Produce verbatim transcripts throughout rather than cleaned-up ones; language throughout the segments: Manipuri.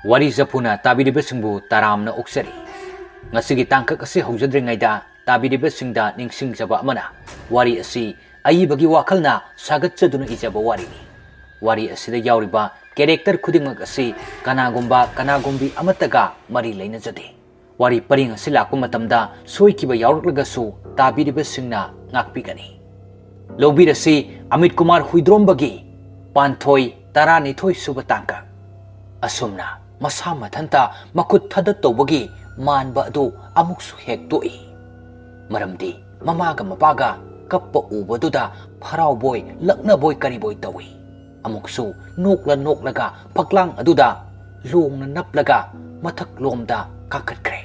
ꯋꯥꯔꯤ ꯆꯐꯨꯅ ꯇꯥꯕꯤꯔꯤꯕꯁꯤꯡꯕꯨ ꯇꯔꯥꯝꯅ ꯑꯣꯛꯆꯔꯤ꯫ ꯉꯁꯤꯒꯤ ꯇꯥꯡꯀꯛ ꯑꯁꯤ ꯍꯧꯖꯗ꯭ꯔꯤꯉꯩꯗ ꯇꯥꯕꯤꯔꯤꯕꯁꯤꯡꯗ ꯅꯤꯡꯁꯤꯡꯖꯕ ꯑꯃꯅ, ꯋꯥꯔꯤ ꯑꯁꯤ ꯑꯏꯕꯒꯤ ꯋꯥꯈꯜꯅ ꯁꯥꯒꯠꯆꯗꯨꯅ ꯏꯖꯕ ꯋꯥꯔꯤꯅꯤ꯫ ꯋꯥꯔꯤ ꯑꯁꯤꯗ ꯌꯥꯎꯔꯤꯕ ꯀꯦꯔꯦꯛꯇꯔ ꯈꯨꯗꯤꯡꯃꯛ ꯑꯁꯤ ꯀꯅꯥꯒꯨꯝꯕ ꯀꯅꯥꯒꯨꯝꯕꯤ ꯑꯃꯠꯇꯒ ꯃꯔꯤ ꯂꯩꯅꯖꯗꯦ꯫ ꯋꯥꯔꯤ ꯄꯔꯤꯡ ꯑꯁꯤ ꯂꯥꯛꯄ ꯃꯇꯝꯗ ꯁꯣꯏꯈꯤꯕ ꯌꯥꯎꯔꯛꯂꯒꯁꯨ ꯇꯥꯕꯤꯔꯤꯕꯁꯤꯡꯅ ꯉꯥꯛꯄꯤꯒꯅꯤ꯫ ꯂꯧꯕꯤꯔꯁꯤ ꯑꯃꯤꯠ ꯀꯨꯃꯥꯔ ꯍꯨꯏꯗ꯭ꯔꯣꯝꯕꯒꯤ ꯄꯥꯟꯊꯣꯏ ꯇꯔꯥꯅꯤꯊꯣꯏ ꯁꯨꯕ ꯇꯥꯡꯀꯛ꯫ ꯑꯁꯨꯝꯅ ꯃꯁꯥ ꯃꯊꯟꯇ ꯃꯈꯨꯠ ꯊꯥꯗꯠ ꯇꯧꯕꯒꯤ ꯃꯥꯟꯕ ꯑꯗꯨ ꯑꯃꯨꯛꯁꯨ ꯍꯦꯛ ꯇꯣꯛꯏ꯫ ꯃꯔꯝꯗꯤ ꯃꯃꯥꯒ ꯃꯄꯥꯒ ꯀꯞꯄ ꯎꯕꯗꯨꯗ ꯍꯔꯥꯎꯕꯣꯏ ꯂꯛꯅꯕꯣꯏ ꯀꯔꯤꯕꯣꯏ ꯇꯧꯏ꯫ ꯑꯃꯨꯛꯁꯨ ꯅꯣꯛꯂ ꯅꯣꯛꯂꯒ ꯐꯛꯂꯥꯡ ꯑꯗꯨꯗ ꯂꯣꯡꯅ ꯅꯞꯂꯒ ꯃꯊꯛꯂꯣꯝꯗ ꯀꯥꯈꯠꯈ꯭ꯔꯦ꯫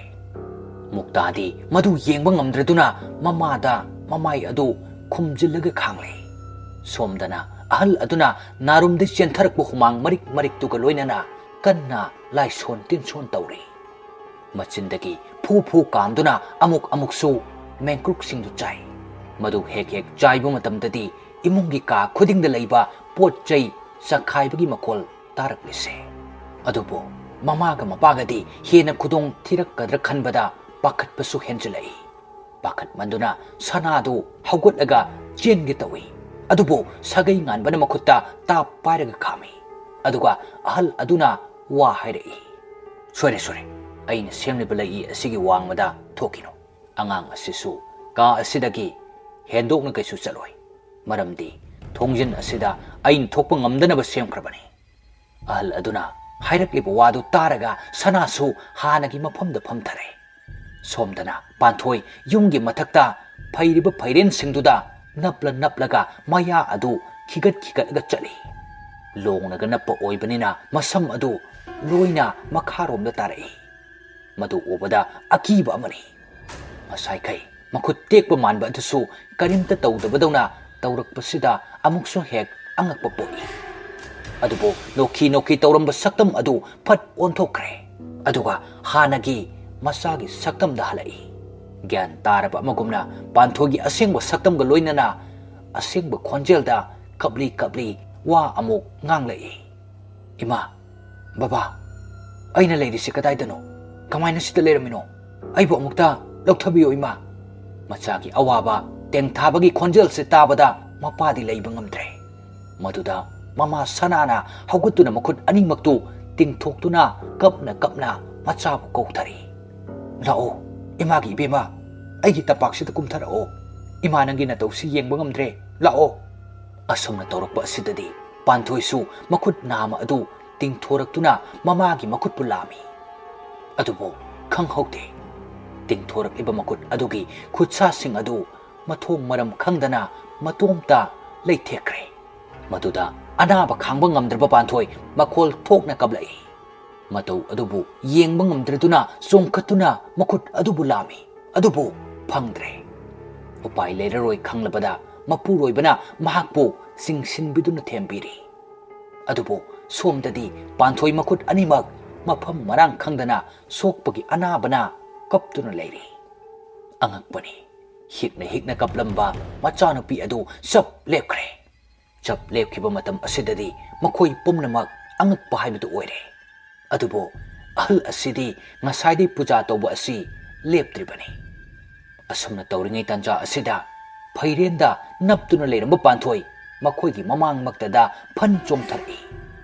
ꯃꯨꯛꯇꯥꯗꯤ ꯃꯗꯨ ꯌꯦꯡꯕ ꯉꯝꯗ꯭ꯔꯗꯨꯅ ꯃꯃꯥꯗ ꯃꯃꯥꯏ ꯑꯗꯨ ꯈꯨꯝꯖꯤꯜꯂꯒ ꯈꯥꯡꯂꯦ꯫ ꯁꯣꯝꯗꯅ ꯑꯍꯜ ꯑꯗꯨꯅ ꯅꯥꯔꯨꯝꯗ ꯆꯦꯟꯊꯔꯛꯄ ꯍꯨꯃꯥꯡ ꯃꯔꯤꯛ ꯃꯔꯤꯛꯇꯨꯒ ꯂꯣꯏꯅꯅ ꯀꯟꯅ ꯂꯥꯏꯁꯣꯟ ꯇꯤꯟꯁꯣꯟ ꯇꯧꯔꯤ꯫ ꯃꯆꯤꯟꯗꯒꯤ ꯐꯨ ꯐꯨ ꯀꯥꯝꯗꯨꯅ ꯑꯃꯨꯛ ꯑꯃꯨꯛꯁꯨ ꯃꯦꯡꯀ꯭ꯔꯨꯛꯁꯤꯡꯗꯨ ꯆꯥꯏ꯫ ꯃꯗꯨ ꯍꯦꯛ ꯍꯦꯛ ꯆꯥꯏꯕ ꯃꯇꯝꯗꯗꯤ ꯏꯃꯨꯡꯒꯤ ꯀꯥ ꯈꯨꯗꯤꯡꯗ ꯂꯩꯕ ꯄꯣꯠ ꯆꯩ ꯆꯈꯥꯏꯕꯒꯤ ꯃꯈꯣꯜ ꯇꯥꯔꯛꯂꯤꯁꯦ꯫ ꯑꯗꯨꯕꯨ ꯃꯃꯥꯒ ꯃꯄꯥꯒꯗꯤ ꯍꯦꯟꯅ ꯈꯨꯗꯣꯡ ꯊꯤꯔꯛꯀꯗ꯭ꯔꯥ ꯈꯟꯕꯗ ꯄꯥꯈꯠꯄꯁꯨ ꯍꯦꯟꯖꯤꯜꯂꯛꯏ꯫ ꯄꯥꯈꯠꯃꯟꯗꯨꯅ ꯁꯅꯥꯗꯨ ꯍꯧꯒꯠꯂꯒ ꯆꯦꯟꯒꯦ ꯇꯧꯏ꯫ ꯑꯗꯨꯕꯨ ꯁꯥꯒꯩ ꯉꯥꯟꯕꯅ ꯃꯈꯨꯠꯇ ꯇꯥꯞ ꯄꯥꯏꯔꯒ ꯈꯥꯝꯃꯤ꯫ ꯑꯗꯨꯒ ꯑꯍꯜ ꯑꯗꯨꯅ ꯋꯥ ꯍꯥꯏꯔꯛꯏ, "ꯁꯣꯏꯔꯦ, ꯁꯣꯏꯔꯦ꯫ ꯑꯩꯅ ꯁꯦꯝꯂꯤꯕ ꯂꯩꯏ ꯑꯁꯤꯒꯤ ꯋꯥꯡꯃꯗ ꯊꯣꯛꯈꯤꯅꯨ꯫ ꯑꯉꯥꯡ ꯑꯁꯤꯁꯨ ꯀꯥ ꯑꯁꯤꯗꯒꯤ ꯍꯦꯟꯗꯣꯛꯅ ꯀꯩꯁꯨ ꯆꯠꯂꯣꯏ꯫ ꯃꯔꯝꯗꯤ ꯊꯣꯡꯖꯤꯟ ꯑꯁꯤꯗ ꯑꯩꯅ ꯊꯣꯛꯄ ꯉꯝꯗꯅꯕ ꯁꯦꯝꯈ꯭ꯔꯕꯅꯤ꯫" ꯑꯍꯜ ꯑꯗꯨꯅ ꯍꯥꯏꯔꯛꯂꯤꯕ ꯋꯥꯗꯨ ꯇꯥꯔꯒ ꯁꯅꯥꯁꯨ ꯍꯥꯟꯅꯒꯤ ꯃꯐꯝꯗ ꯐꯝꯊꯔꯦ꯫ ꯁꯣꯝꯗꯅ ꯄꯥꯟꯊꯣꯏ ꯌꯨꯝꯒꯤ ꯃꯊꯛꯇ ꯐꯩꯔꯤꯕ ꯐꯩꯔꯦꯟꯁꯤꯡꯗꯨꯗ ꯅꯞꯂ ꯅꯞꯂꯒ ꯃꯌꯥ ꯑꯗꯨ ꯈꯤꯒꯠ ꯈꯤꯒꯠꯂꯒ ꯆꯠꯂꯤ꯫ ꯂꯣꯡꯂꯒ ꯅꯞꯄ ꯑꯣꯏꯕꯅꯤꯅ ꯃꯁꯝ ꯑꯗꯨ ꯂꯣꯏꯅ ꯃꯈꯥꯔꯣꯝꯗ ꯇꯥꯔꯛꯏ꯫ ꯃꯗꯨ ꯎꯕꯗ ꯑꯀꯤꯕ ꯑꯃꯅꯤ꯫ ꯉꯁꯥꯏꯈꯩ ꯃꯈꯨꯠ ꯇꯦꯛꯄ ꯃꯥꯟꯕ ꯑꯗꯨꯁꯨ ꯀꯔꯤꯝꯇ ꯇꯧꯗꯕꯗꯧꯅ ꯇꯧꯔꯛꯄꯁꯤꯗ ꯑꯃꯨꯛꯁꯨ ꯍꯦꯛ ꯑꯉꯛꯄ ꯄꯣꯛꯏ꯫ ꯑꯗꯨꯕꯨ ꯅꯣꯛꯈꯤ ꯅꯣꯛꯈꯤ ꯇꯧꯔꯝꯕ ꯁꯛꯇꯝ ꯑꯗꯨ ꯐꯠ ꯑꯣꯟꯊꯣꯛꯈ꯭ꯔꯦ꯫ ꯑꯗꯨꯒ ꯍꯥꯟꯅꯒꯤ ꯃꯆꯥꯒꯤ ꯁꯛꯇꯝꯗ ꯍꯜꯂꯛꯏ꯫ ꯒ꯭ꯌꯥꯟ ꯇꯥꯔꯕ ꯑꯃꯒꯨꯝꯅ ꯄꯥꯟꯊꯣꯏꯒꯤ ꯑꯁꯦꯡꯕ ꯁꯛꯇꯝꯒ ꯂꯣꯏꯅꯅ ꯑꯁꯦꯡꯕ ꯈꯣꯟꯖꯦꯜꯗ ꯀꯞꯂꯤ ꯀꯞꯂꯤ ꯋꯥ ꯑꯃꯨꯛ ꯉꯥꯡꯂꯛꯏ꯫ "ꯏꯃꯥ, ꯕꯕꯥ, "ꯑꯩꯅ ꯂꯩꯔꯤꯁꯤ ꯀꯗꯥꯏꯗꯅꯣ? ꯀꯃꯥꯏꯅ ꯁꯤꯗ ꯂꯩꯔꯝꯃꯤꯅꯣ? ꯑꯩꯕꯨ ꯑꯃꯨꯛꯇ ꯂꯧꯊꯕꯤꯌꯨ, ꯏꯃꯥ!" ꯃꯆꯥꯒꯤ ꯑꯋꯥꯕ ꯇꯦꯡꯊꯥꯕꯒꯤ ꯈꯣꯟꯖꯦꯜꯁꯦ ꯇꯥꯕꯗ ꯃꯄꯥꯗꯤ ꯂꯩꯕ ꯉꯝꯗ꯭ꯔꯦ꯫ ꯃꯗꯨꯗ ꯃꯃꯥ ꯁꯅꯥꯅ ꯍꯧꯒꯠꯇꯨꯅ ꯃꯈꯨꯠ ꯑꯅꯤꯃꯛꯇꯨ ꯇꯤꯡꯊꯣꯛꯇꯨꯅ ꯀꯞꯅ ꯀꯞꯅ ꯃꯆꯥꯕꯨ ꯀꯧꯊꯔꯤ꯫ "ꯂꯥꯛꯑꯣ, ꯏꯃꯥꯒꯤ ꯏꯕꯦꯝꯃ, ꯑꯩꯒꯤ ꯇꯝꯄꯥꯛꯁꯤꯗ ꯀꯨꯝꯊꯔꯛꯑꯣ꯫ ꯏꯃꯥ ꯅꯪꯒꯤ ꯅꯇꯧꯁꯤ ꯌꯦꯡꯕ ꯉꯝꯗ꯭ꯔꯦ, ꯂꯥꯛꯑꯣ!" ꯑꯁꯨꯝꯅ ꯇꯧꯔꯛꯄ ꯑꯁꯤꯗꯗꯤ ꯄꯥꯟꯊꯣꯏꯁꯨ ꯃꯈꯨꯠ ꯅꯥꯝꯃ ꯑꯗꯨ ꯇꯤꯡꯊꯣꯔꯛꯇꯨꯅ ꯃꯃꯥꯒꯤ ꯃꯈꯨꯠꯄꯨ ꯂꯥꯝꯃꯤ꯫ ꯑꯗꯨꯕꯨ ꯈꯪꯍꯧꯗꯦ, ꯇꯤꯡꯊꯣꯔꯛꯂꯤꯕ ꯃꯈꯨꯠ ꯑꯗꯨꯒꯤ ꯈꯨꯠꯁꯥꯁꯤꯡ ꯑꯗꯨ ꯃꯊꯣꯡ ꯃꯔꯝ ꯈꯪꯗꯅ ꯃꯇꯣꯝꯇ ꯂꯩꯊꯦꯛꯈ꯭ꯔꯦ꯫ ꯃꯗꯨꯗ ꯑꯅꯥꯕ ꯈꯥꯡꯕ ꯉꯝꯗ꯭ꯔꯕ ꯄꯥꯟꯊꯣꯏ ꯃꯈꯣꯜ ꯊꯣꯛꯅ ꯀꯞꯂꯛꯏ꯫ ꯃꯇꯧ ꯑꯗꯨꯕꯨ ꯌꯦꯡꯕ ꯉꯝꯗ꯭ꯔꯗꯨꯅ ꯆꯣꯡꯈꯠꯇꯨꯅ ꯃꯈꯨꯠ ꯑꯗꯨꯕꯨ ꯂꯥꯝꯃꯤ, ꯑꯗꯨꯕꯨ ꯐꯪꯗ꯭ꯔꯦ꯫ ꯎꯄꯥꯏ ꯂꯩꯔꯔꯣꯏ ꯈꯪꯂꯕꯗ ꯃꯄꯨꯔꯣꯏꯕꯅ ꯃꯍꯥꯛꯄꯨ ꯆꯤꯡꯁꯤꯟꯕꯤꯗꯨꯅ ꯊꯦꯝꯕꯤꯔꯤ꯫ ꯑꯗꯨꯕꯨ ꯁꯣꯝꯗꯗꯤ ꯄꯥꯟꯊꯣꯏ ꯃꯈꯨꯠ ꯑꯅꯤꯃꯛ ꯃꯐꯝ ꯃꯔꯥꯡ ꯈꯪꯗꯅ ꯁꯣꯛꯄꯒꯤ ꯑꯅꯥꯕꯅ ꯀꯞꯇꯨꯅ ꯂꯩꯔꯤ꯫ ꯑꯉꯛꯄꯅꯤ, ꯍꯤꯛꯅ ꯍꯤꯛꯅ ꯀꯞꯂꯝꯕ ꯃꯆꯥꯅꯨꯄꯤ ꯑꯗꯨ ꯆꯞ ꯂꯦꯞꯈ꯭ꯔꯦ꯫ ꯆꯞ ꯂꯦꯞꯈꯤꯕ ꯃꯇꯝ ꯑꯁꯤꯗꯗꯤ ꯃꯈꯣꯏ ꯄꯨꯝꯅꯃꯛ ꯑꯉꯛꯄ ꯍꯥꯏꯕꯗꯨ ꯑꯣꯏꯔꯦ꯫ ꯑꯗꯨꯕꯨ ꯑꯍꯜ ꯑꯁꯤꯗꯤ ꯉꯁꯥꯏꯗꯩ ꯄꯨꯖꯥ ꯇꯧꯕ ꯑꯁꯤ ꯂꯦꯞꯇ꯭ꯔꯤꯕꯅꯤ꯫ ꯑꯁꯨꯝꯅ ꯇꯧꯔꯤꯉꯩ ꯇꯥꯟꯖꯥ ꯑꯁꯤꯗ ꯐꯩꯔꯦꯟꯗ ꯅꯞꯇꯨꯅ ꯂꯩꯔꯝꯕ ꯄꯥꯟꯊꯣꯏ ꯃꯈꯣꯏꯒꯤ ꯃꯃꯥꯡꯃꯛꯇꯗ ꯐꯟ ꯆꯣꯡꯊꯔꯛꯏ꯫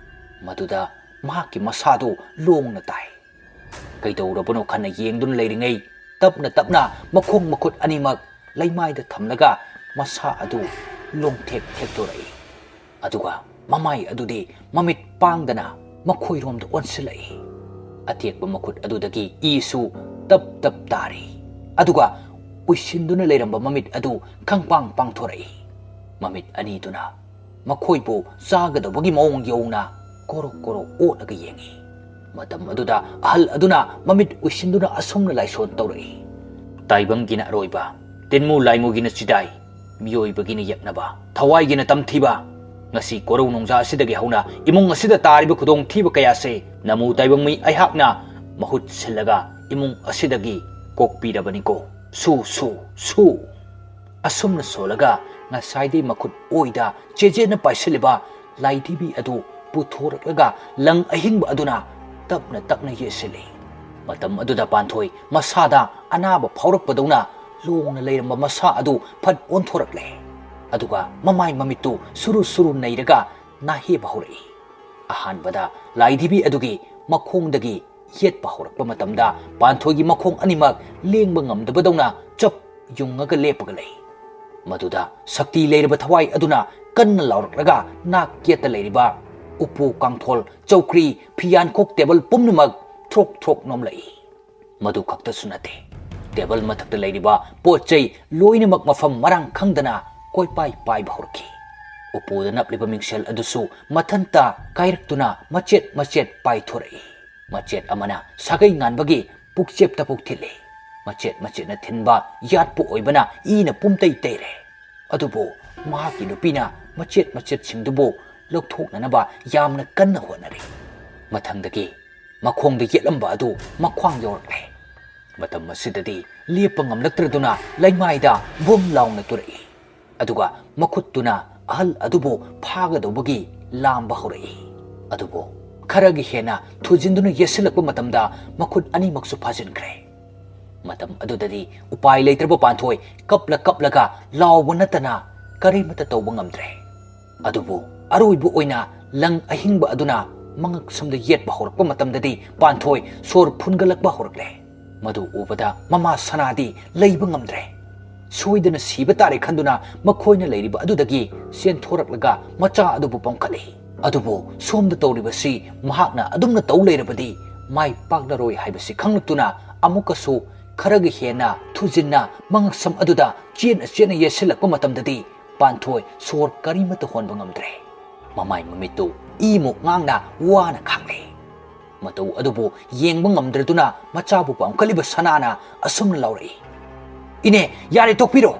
ꯃꯗꯨꯗ ꯃꯍꯥꯛꯀꯤ ꯃꯁꯥꯗꯨ ꯂꯣꯡꯅ ꯇꯥꯏ꯫ ꯀꯩꯗꯧꯔꯕꯅꯣ ꯈꯟꯅ ꯌꯦꯡꯗꯨꯅ ꯂꯩꯔꯤꯉꯩ ꯇꯞꯅ ꯇꯞꯅ ꯃꯈꯣꯡ ꯃꯈꯨꯠ ꯑꯅꯤꯃꯛ ꯂꯩꯃꯥꯏꯗ ꯊꯝꯂꯒ ꯃꯁꯥ ꯑꯗꯨ ꯂꯣꯡꯊꯦꯛ ꯊꯦꯛꯇꯣꯔꯛꯏ꯫ ꯑꯗꯨꯒ ꯃꯃꯥꯏ ꯑꯗꯨꯗꯤ ꯃꯃꯤꯠ ꯄꯥꯡꯗꯅ ꯃꯈꯣꯏꯔꯣꯝꯗ ꯑꯣꯟꯁꯤꯜꯂꯛꯏ꯫ ꯑꯇꯦꯛꯄ ꯃꯈꯨꯠ ꯑꯗꯨꯗꯒꯤ ꯏꯁꯨ ꯇꯞ ꯇꯞ ꯇꯥꯔꯤ꯫ ꯑꯗꯨꯒ ꯎꯏꯁꯤꯟꯗꯨꯅ ꯂꯩꯔꯝꯕ ꯃꯃꯤꯠ ꯑꯗꯨ ꯈꯪꯄꯥꯡ ꯄꯥꯡꯊꯣꯔꯛꯏ꯫ ꯃꯃꯤꯠ ꯑꯅꯤꯗꯨꯅ ꯃꯈꯣꯏꯕꯨ ꯆꯥꯒꯗꯧꯕꯒꯤ ꯃꯑꯣꯡ ꯌꯧꯅ ꯀꯣꯔꯣ ꯀꯣꯔꯣ ꯑꯣꯠꯂꯒ ꯌꯦꯡꯏ꯫ ꯃꯇꯝ ꯑꯗꯨꯗ ꯑꯍꯜ ꯑꯗꯨꯅ ꯃꯃꯤꯠ ꯎꯏꯁꯤꯟꯗꯨꯅ ꯑꯁꯨꯝꯅ ꯂꯥꯏꯁꯣꯟ ꯇꯧꯔꯛꯏ, "ꯇꯥꯏꯕꯪꯒꯤꯅ ꯑꯔꯣꯏꯕ, ꯇꯤꯟꯃꯨ ꯂꯥꯏꯃꯨꯒꯤꯅ ꯆꯤꯗꯥꯏ, ꯃꯤꯑꯣꯏꯕꯒꯤꯅ ꯌꯦꯛꯅꯕ, ꯊꯋꯥꯏꯒꯤꯅ ꯇꯝꯊꯤꯕ꯫ ꯉꯁꯤ ꯀꯣꯔꯧ ꯅꯣꯡꯖꯥ ꯑꯁꯤꯗꯒꯤ ꯍꯧꯅ ꯏꯃꯨꯡ ꯑꯁꯤꯗ ꯇꯥꯔꯤꯕ ꯈꯨꯗꯣꯡꯊꯤꯕ ꯀꯌꯥꯁꯦ ꯅꯃꯨ ꯇꯥꯏꯕꯪ ꯃꯤ ꯑꯩꯍꯥꯛꯅ ꯃꯍꯨꯠ ꯁꯤꯜꯂꯒ ꯏꯃꯨꯡ ꯑꯁꯤꯗꯒꯤ ꯀꯣꯛꯄꯤꯔꯕꯅꯤꯀꯣ꯫ ꯁꯨ, ꯁꯨ, ꯁꯨ!" ꯑꯁꯨꯝꯅ ꯁꯣꯜꯂꯒ ꯉꯁꯥꯏꯗꯩ ꯃꯈꯨꯠ ꯑꯣꯏꯗ ꯆꯦꯖꯦꯠꯅ ꯄꯥꯏꯁꯤꯜꯂꯤꯕ ꯂꯥꯏꯙꯤꯕꯤ ꯑꯗꯨ ꯄꯨꯊꯣꯔꯛꯂꯒ ꯂꯪ ꯑꯍꯤꯡꯕ ꯑꯗꯨꯅ ꯇꯞꯅ ꯇꯞꯅ ꯌꯦꯠꯁꯤꯜꯂꯤ꯫ ꯃꯇꯝ ꯑꯗꯨꯗ ꯄꯥꯟꯊꯣꯏ ꯃꯁꯥꯗ ꯑꯅꯥꯕ ꯐꯥꯎꯔꯛꯄꯗꯧꯅ ꯂꯣꯡꯅ ꯂꯩꯔꯝꯕ ꯃꯁꯥ ꯑꯗꯨ ꯐꯠ ꯑꯣꯟꯊꯣꯔꯛꯂꯦ꯫ ꯑꯗꯨꯒ ꯃꯃꯥꯏ ꯃꯃꯤꯠꯇꯨ ꯁꯨꯔꯨ ꯁꯨꯔꯨ ꯅꯩꯔꯒ ꯅꯥꯍꯦꯕ ꯍꯧꯔꯛꯏ꯫ ꯑꯍꯥꯟꯕꯗ ꯂꯥꯏꯙꯤꯕꯤ ꯑꯗꯨꯒꯤ ꯃꯈꯣꯡꯗꯒꯤ ꯌꯦꯠꯄ ꯍꯧꯔꯛꯄ ꯃꯇꯝꯗ ꯄꯥꯟꯊꯣꯏꯒꯤ ꯃꯈꯣꯡ ꯑꯅꯤꯃꯛ ꯂꯦꯡꯕ ꯉꯝꯗꯕꯗꯧꯅ ꯆꯞ ꯌꯨꯡꯉꯒ ꯂꯦꯞꯄꯒ ꯂꯩ꯫ ꯃꯗꯨꯗ ꯁꯛꯇꯤ ꯂꯩꯔꯕ ꯊꯋꯥꯏ ꯑꯗꯨꯅ ꯀꯟꯅ ꯂꯥꯎꯔꯛꯂꯒ ꯅꯥꯛ ꯌꯦꯠꯇ ꯂꯩꯔꯤꯕ ꯎꯄꯨ, ꯀꯥꯡꯊꯣꯜ, ꯆꯧꯀ꯭ꯔꯤ, ꯐꯤꯌꯥꯟꯈꯣꯛ, ꯇꯦꯕꯜ ꯄꯨꯝꯅꯃꯛ ꯊ꯭ꯔꯣꯛ ꯊ꯭ꯔꯣꯛ ꯅꯣꯝꯂꯛꯏ꯫ ꯃꯗꯨ ꯈꯛꯇꯁꯨ ꯅꯠꯇꯦ, ꯇꯦꯕꯜ ꯃꯊꯛꯇ ꯂꯩꯔꯤꯕ ꯄꯣꯠ ꯆꯩ ꯂꯣꯏꯅꯃꯛ ꯃꯐꯝ ꯃꯔꯥꯡ ꯈꯪꯗꯅ ꯀꯣꯏꯄꯥꯏ ꯄꯥꯏꯕ ꯍꯧꯔꯛꯈꯤ꯫ ꯎꯄꯨꯗ ꯅꯞꯂꯤꯕ ꯃꯤꯡꯁꯦꯜ ꯑꯗꯨꯁꯨ ꯃꯊꯟꯇ ꯀꯥꯏꯔꯛꯇꯨꯅ ꯃꯆꯦꯠ ꯃꯆꯦꯠ ꯄꯥꯏꯊꯣꯔꯛꯏ꯫ ꯃꯆꯦꯠ ꯑꯃꯅ ꯁꯥꯒꯩ ꯉꯥꯟꯕꯒꯤ ꯄꯨꯛꯆꯦꯞꯇ ꯄꯨꯛ ꯊꯤꯜꯂꯤ꯫ ꯃꯆꯦꯠ ꯃꯆꯦꯠꯅ ꯊꯤꯟꯕ ꯌꯥꯠꯄ ꯑꯣꯏꯕꯅ ꯏꯅ ꯄꯨꯝꯇꯩ ꯇꯩꯔꯦ꯫ ꯑꯗꯨꯕꯨ ꯃꯍꯥꯛꯀꯤ ꯅꯨꯄꯤꯅ ꯃꯆꯦꯠ ꯃꯆꯦꯠꯁꯤꯡꯗꯨꯕꯨ ꯂꯧꯊꯣꯛꯅꯅꯕ ꯌꯥꯝꯅ ꯀꯟꯅ ꯍꯣꯠꯅꯔꯤ꯫ ꯃꯊꯪꯗꯒꯤ ꯃꯈꯣꯡꯗ ꯌꯦꯠꯂꯝꯕ ꯑꯗꯨ ꯃꯈ꯭ꯋꯥꯡ ꯌꯧꯔꯛꯂꯦ꯫ ꯃꯇꯝ ꯑꯁꯤꯗꯗꯤ ꯂꯦꯞꯄ ꯉꯝꯂꯛꯇ꯭ꯔꯗꯨꯅ ꯂꯩꯃꯥꯏꯗ ꯕꯨꯝ ꯂꯥꯎꯅ ꯇꯨꯔꯛꯏ꯫ ꯑꯗꯨꯒ ꯃꯈꯨꯠꯇꯨꯅ ꯑꯍꯜ ꯑꯗꯨꯕꯨ ꯐꯥꯒꯗꯧꯕꯒꯤ ꯂꯥꯝꯕ ꯍꯧꯔꯛꯏ꯫ ꯑꯗꯨꯕꯨ ꯈꯔꯒ ꯍꯦꯟꯅ ꯊꯨꯖꯤꯟꯗꯨꯅ ꯌꯦꯠꯁꯤꯜꯂꯛꯄ ꯃꯇꯝꯗ ꯃꯈꯨꯠ ꯑꯅꯤꯃꯛꯁꯨ ꯐꯥꯖꯤꯟꯈ꯭ꯔꯦ꯫ ꯃꯇꯝ ꯑꯗꯨꯗꯗꯤ ꯎꯄꯥꯏ ꯂꯩꯇ꯭ꯔꯕ ꯄꯥꯟꯊꯣꯏ ꯀꯞꯂ ꯀꯞꯂꯒ ꯂꯥꯎꯕ ꯅꯠꯇꯅ ꯀꯔꯤꯃꯠꯇ ꯇꯧꯕ ꯉꯝꯗ꯭ꯔꯦ꯫ ꯑꯗꯨꯕꯨ ꯑꯔꯣꯏꯕ ꯑꯣꯏꯅ ꯂꯪ ꯑꯍꯤꯡꯕ ꯑꯗꯨꯅ ꯃꯉꯛꯁꯝꯗ ꯌꯦꯠꯄ ꯍꯧꯔꯛꯄ ꯃꯇꯝꯗꯗꯤ ꯄꯥꯟꯊꯣꯏ ꯁꯣꯔ ꯐꯨꯟꯒꯠꯂꯛꯄ ꯍꯧꯔꯛꯂꯦ꯫ ꯃꯗꯨ ꯎꯕꯗ ꯃꯃꯥ ꯁꯅꯥꯗꯤ ꯂꯩꯕ ꯉꯝꯗ꯭ꯔꯦ꯫ ꯁꯣꯏꯗꯅ ꯁꯤꯕ ꯇꯥꯔꯦ ꯈꯟꯗꯨꯅ ꯃꯈꯣꯏꯅ ꯂꯩꯔꯤꯕ ꯑꯗꯨꯗꯒꯤ ꯆꯦꯟꯊꯣꯔꯛꯂꯒ ꯃꯆꯥ ꯑꯗꯨꯕꯨ ꯄꯝꯈꯠꯂꯤ꯫ ꯑꯗꯨꯕꯨ ꯁꯣꯝꯗ ꯇꯧꯔꯤꯕꯁꯤ ꯃꯍꯥꯛꯅ ꯑꯗꯨꯝꯅ ꯇꯧ ꯂꯩꯔꯕꯗꯤ ꯃꯥꯏ ꯄꯥꯛꯂꯔꯣꯏ ꯍꯥꯏꯕꯁꯤ ꯈꯪꯂꯛꯇꯨꯅ ꯑꯃꯨꯛꯀꯁꯨ ꯈꯔꯒ ꯍꯦꯟꯅ ꯊꯨꯖꯤꯟꯅ ꯃꯉꯛꯁꯝ ꯑꯗꯨꯗ ꯆꯦꯠꯅ ꯆꯦꯠꯅ ꯌꯦꯠꯁꯤꯜꯂꯛꯄ ꯃꯇꯝꯗꯗꯤ ꯄꯥꯟꯊꯣꯏ ꯁꯣꯔ ꯀꯔꯤꯃꯠꯇ ꯍꯣꯟꯕ ꯉꯝꯗ꯭ꯔꯦ꯫ ꯃꯃꯥꯏ ꯃꯃꯤꯠꯇꯨ ꯏꯃꯨꯛ ꯉꯥꯡꯅ ꯋꯥꯅ ꯈꯥꯡꯂꯦ꯫ ꯃꯇꯧ ꯑꯗꯨꯕꯨ ꯌꯦꯡꯕ ꯉꯝꯗ꯭ꯔꯗꯨꯅ ꯃꯆꯥꯕꯨ ꯄꯥꯝꯈꯠꯂꯤꯕ ꯁꯅꯥꯅ ꯑꯁꯨꯝꯅ ꯂꯥꯎꯔꯛꯏ, "ꯏꯅꯦ, ꯌꯥꯔꯦ, ꯇꯣꯛꯄꯤꯔꯣ꯫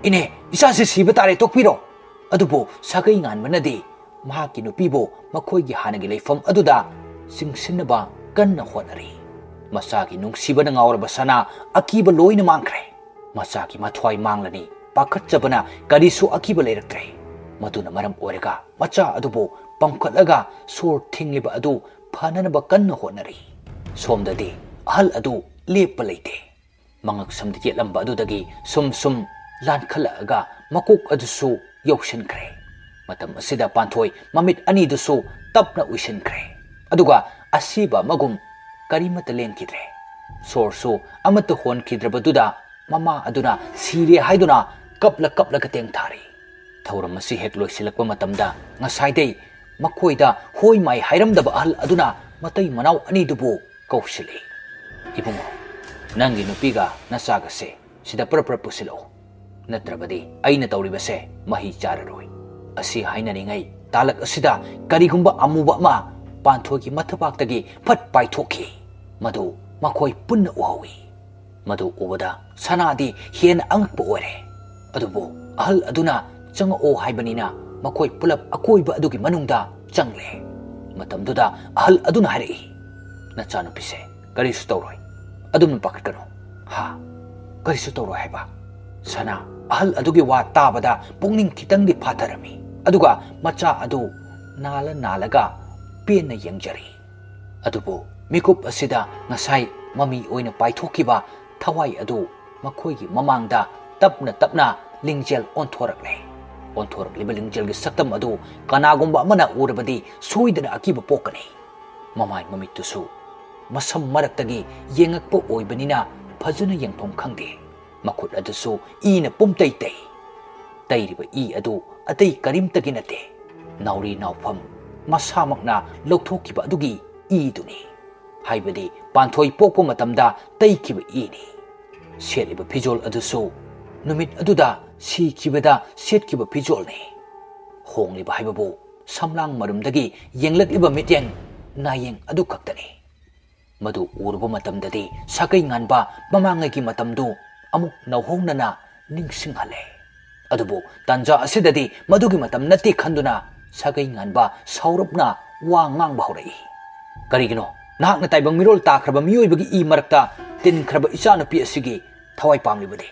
ꯏꯅꯦ, ꯏꯆꯥꯁꯤ ꯁꯤꯕ ꯇꯥꯔꯦ, ꯇꯣꯛꯄꯤꯔꯣ꯫" ꯑꯗꯨꯕꯨ ꯁꯥꯒꯩ ꯉꯥꯟꯕꯅꯗꯤ ꯃꯍꯥꯛꯀꯤ ꯅꯨꯄꯤꯕꯨ ꯃꯈꯣꯏꯒꯤ ꯍꯥꯟꯅꯒꯤ ꯂꯩꯐꯝ ꯑꯗꯨꯗ ꯆꯤꯡꯁꯤꯟꯅꯕ ꯀꯟꯅ ꯍꯣꯠꯅꯔꯤ꯫ ꯃꯆꯥꯒꯤ ꯅꯨꯡꯁꯤꯕꯅ ꯉꯥꯎꯔꯕ ꯁꯅꯥ ꯑꯀꯤꯕ ꯂꯣꯏꯅ ꯃꯥꯡꯈ꯭ꯔꯦ꯫ ꯃꯆꯥꯒꯤ ꯃꯊ꯭ꯋꯥꯏ ꯃꯥꯡꯂꯅꯤ ꯄꯥꯈꯠꯆꯕꯅ ꯀꯔꯤꯁꯨ ꯑꯀꯤꯕ ꯂꯩꯔꯛꯇ꯭ꯔꯦ꯫ ꯃꯗꯨꯅ ꯃꯔꯝ ꯑꯣꯏꯔꯒ ꯃꯆꯥ ꯑꯗꯨꯕꯨ ꯄꯝꯈꯠꯂꯒ ꯁꯣꯔ ꯊꯤꯡꯂꯤꯕ ꯑꯗꯨ ꯐꯅꯅꯕ ꯀꯟꯅ ꯍꯣꯠꯅꯔꯤ꯫ ꯁꯣꯝꯗꯗꯤ ꯑꯍꯜ ꯑꯗꯨ ꯂꯦꯞꯄ ꯂꯩꯇꯦ꯫ ꯃꯉꯛꯁꯝꯗ ꯌꯦꯠꯂꯝꯕ ꯑꯗꯨꯗꯒꯤ ꯁꯨꯝ ꯁꯨꯝ ꯂꯥꯟꯈꯠꯂꯛꯑꯒ ꯃꯀꯣꯛ ꯑꯗꯨꯁꯨ ꯌꯧꯁꯤꯟꯈ꯭ꯔꯦ꯫ ꯃꯇꯝ ꯑꯁꯤꯗ ꯄꯥꯟꯊꯣꯏ ꯃꯃꯤꯠ ꯑꯅꯤꯗꯨꯁꯨ ꯇꯞꯅ ꯎꯏꯁꯤꯟꯈ꯭ꯔꯦ꯫ ꯑꯗꯨꯒ ꯑꯁꯤꯕ ꯑꯃꯒꯨꯝ ꯀꯔꯤꯃꯠꯇ ꯂꯦꯡꯈꯤꯗ꯭ꯔꯦ꯫ ꯁꯣꯔꯁꯨ ꯑꯃꯠꯇ ꯍꯣꯟꯈꯤꯗ꯭ꯔꯕꯗꯨꯗ ꯃꯃꯥ ꯑꯗꯨꯅ ꯁꯤꯔꯦ ꯍꯥꯏꯗꯨꯅ ꯀꯞꯂ ꯀꯞꯂꯒ ꯇꯦꯡꯊꯥꯔꯤ꯫ ꯊꯧꯔꯝ ꯑꯁꯤ ꯍꯦꯛ ꯂꯣꯏꯁꯤꯜꯂꯛꯄ ꯃꯇꯝꯗ ꯉꯁꯥꯏꯗꯩ ꯃꯈꯣꯏꯗ ꯍꯣꯏ ꯃꯥꯏ ꯍꯥꯏꯔꯝꯗꯕ ꯑꯍꯜ ꯑꯗꯨꯅ ꯃꯇꯩ ꯃꯅꯥꯎ ꯑꯅꯤꯗꯨꯕꯨ ꯀꯧꯁꯤꯜꯂꯤ꯫ "ꯏꯕꯨꯡꯉꯣ, ꯅꯪꯒꯤ ꯅꯨꯄꯤꯒ ꯅꯆꯥꯒꯁꯦ ꯁꯤꯗ ꯄ꯭ꯔꯞ ꯄ꯭ꯔꯞ ꯄꯨꯁꯤꯜꯂꯛꯎ꯫ ꯅꯠꯇ꯭ꯔꯕꯗꯤ ꯑꯩꯅ ꯇꯧꯔꯤꯕꯁꯦ ꯃꯍꯩ ꯆꯥꯔꯔꯣꯏ"꯫ ꯑꯁꯤ ꯍꯥꯏꯅꯔꯤꯉꯩ ꯇꯥꯂꯛ ꯑꯁꯤꯗ ꯀꯔꯤꯒꯨꯝꯕ ꯑꯃꯨꯕ ꯑꯃ ꯄꯥꯟꯊꯣꯏꯒꯤ ꯃꯊꯕꯥꯛꯇꯒꯤ ꯐꯠ ꯄꯥꯏꯊꯣꯛꯈꯤ꯫ ꯃꯗꯨ ꯃꯈꯣꯏ ꯄꯨꯟꯅ ꯎꯍꯧꯏ꯫ ꯃꯗꯨ ꯎꯕꯗ ꯁꯅꯥꯗꯤ ꯍꯦꯟꯅ ꯑꯉꯛꯄ ꯑꯣꯏꯔꯦ꯫ ꯑꯗꯨꯕꯨ ꯑꯍꯜ ꯑꯗꯨꯅ ꯆꯪꯉꯛꯑꯣ ꯍꯥꯏꯕꯅꯤꯅ ꯃꯈꯣꯏ ꯄꯨꯂꯞ ꯑꯀꯣꯏꯕ ꯑꯗꯨꯒꯤ ꯃꯅꯨꯡꯗ ꯆꯪꯂꯦ꯫ ꯃꯇꯝꯗꯨꯗ ꯑꯍꯜ ꯑꯗꯨꯅ ꯍꯥꯏꯔꯛꯏ, "ꯅꯆꯥꯅꯨꯄꯤꯁꯦ ꯀꯔꯤꯁꯨ ꯇꯧꯔꯣꯏ꯫ ꯑꯗꯨꯝꯅ ꯄꯥꯈꯠꯀꯅꯨ"꯫ "ꯍꯥ? ꯀꯔꯤꯁꯨ ꯇꯧꯔꯣꯏ ꯍꯥꯏꯕ?" ꯁꯅꯥ ꯑꯍꯜ ꯑꯗꯨꯒꯤ ꯋꯥ ꯇꯥꯕꯗ ꯄꯨꯛꯅꯤꯡ ꯈꯤꯇꯪꯗꯤ ꯐꯥꯊꯔꯝꯃꯤ꯫ ꯑꯗꯨꯒ ꯃꯆꯥ ꯑꯗꯨ ꯅꯥꯜꯂ ꯅꯥꯜꯂꯒ ꯄꯦꯟꯅ ꯌꯦꯡꯖꯔꯤ꯫ ꯑꯗꯨꯕꯨ ꯃꯤꯀꯨꯞ ꯑꯁꯤꯗ ꯉꯁꯥꯏ ꯃꯃꯤ ꯑꯣꯏꯅ ꯄꯥꯏꯊꯣꯛꯈꯤꯕ ꯊꯋꯥꯏ ꯑꯗꯨ ꯃꯈꯣꯏꯒꯤ ꯃꯃꯥꯡꯗ ꯇꯞꯅ ꯇꯞꯅ ꯂꯤꯡꯖꯦꯜ ꯑꯣꯟꯊꯣꯔꯛꯂꯦ꯫ ꯑꯣꯟꯊꯣꯔꯛꯂꯤꯕ ꯂꯤꯡꯖꯦꯜꯒꯤ ꯁꯛꯇꯝ ꯑꯗꯨ ꯀꯅꯥꯒꯨꯝꯕ ꯑꯃꯅ ꯎꯔꯕꯗꯤ ꯁꯣꯏꯗꯅ ꯑꯀꯤꯕ ꯄꯣꯛꯀꯅꯤ꯫ ꯃꯃꯥꯏ ꯃꯃꯤꯠꯇꯨꯁꯨ ꯃꯁꯝ ꯃꯔꯛꯇꯒꯤ ꯌꯦꯡꯉꯛꯄ ꯑꯣꯏꯕꯅꯤꯅ ꯐꯖꯅ ꯌꯦꯡꯐꯝ ꯈꯪꯗꯦ꯫ ꯃꯈꯨꯠ ꯑꯗꯨꯁꯨ ꯏꯅ ꯄꯨꯝꯇꯩ ꯇꯩ꯫ ꯇꯩꯔꯤꯕ ꯏ ꯑꯗꯨ ꯑꯇꯩ ꯀꯔꯤꯝꯇꯒꯤ ꯅꯠꯇꯦ, ꯅꯥꯎꯔꯤ ꯅꯥꯎꯐꯝ ꯃꯁꯥꯃꯛꯅ ꯂꯧꯊꯣꯛꯈꯤꯕ ꯑꯗꯨꯒꯤ ꯏꯗꯨꯅꯤ꯫ ꯍꯥꯏꯕꯗꯤ ꯄꯥꯟꯊꯣꯏ ꯄꯣꯛꯄ ꯃꯇꯝꯗ ꯇꯩꯈꯤꯕ ꯏꯅꯤ꯫ ꯁꯦꯠꯂꯤꯕ ꯐꯤꯖꯣꯜ ꯑꯗꯨꯁꯨ ꯅꯨꯃꯤꯠ ꯑꯗꯨꯗ ꯁꯤꯈꯤꯕꯗ ꯁꯦꯠꯈꯤꯕ ꯐꯤꯖꯣꯜꯅꯤ꯫ ꯍꯣꯡꯂꯤꯕ ꯍꯥꯏꯕꯕꯨ ꯁꯝꯂꯥꯡ ꯃꯔꯨꯝꯗꯒꯤ ꯌꯦꯡꯂꯛꯂꯤꯕ ꯃꯤꯠꯌꯦꯡ ꯅꯥꯌꯦꯡ ꯑꯗꯨ ꯈꯛꯇꯅꯤ꯫ ꯃꯗꯨ ꯎꯔꯨꯕ ꯃꯇꯝꯗꯗꯤ ꯁꯥꯒꯩ ꯉꯥꯟꯕ ꯃꯃꯥꯡꯉꯩꯒꯤ ꯃꯇꯝꯗꯨ ꯑꯃꯨꯛ ꯅꯧꯍꯧꯅꯅ ꯅꯤꯡꯁꯤꯡꯍꯜꯂꯦ꯫ ꯑꯗꯨꯕꯨ ꯇꯥꯟꯖꯥ ꯑꯁꯤꯗꯗꯤ ꯃꯗꯨꯒꯤ ꯃꯇꯝ ꯅꯠꯇꯦ ꯈꯟꯗꯨꯅ ꯁꯥꯒꯩ ꯉꯥꯟꯕ ꯁꯥꯎꯔꯞꯅ ꯋꯥ ꯉꯥꯡꯕ ꯍꯧꯔꯛꯏ꯫ "ꯀꯔꯤꯒꯤꯅꯣ ꯅꯍꯥꯛꯅ ꯇꯥꯏꯕꯪ ꯃꯤꯔꯣꯜ ꯇꯥꯈ꯭ꯔꯕ ꯃꯤꯑꯣꯏꯕꯒꯤ ꯏ ꯃꯔꯛꯇ ꯇꯤꯟꯈ꯭ꯔꯕ ꯏꯆꯥꯅꯨꯄꯤ ꯑꯁꯤꯒꯤ ꯊꯋꯥꯏ ꯄꯥꯝꯂꯤꯕꯗꯤ?"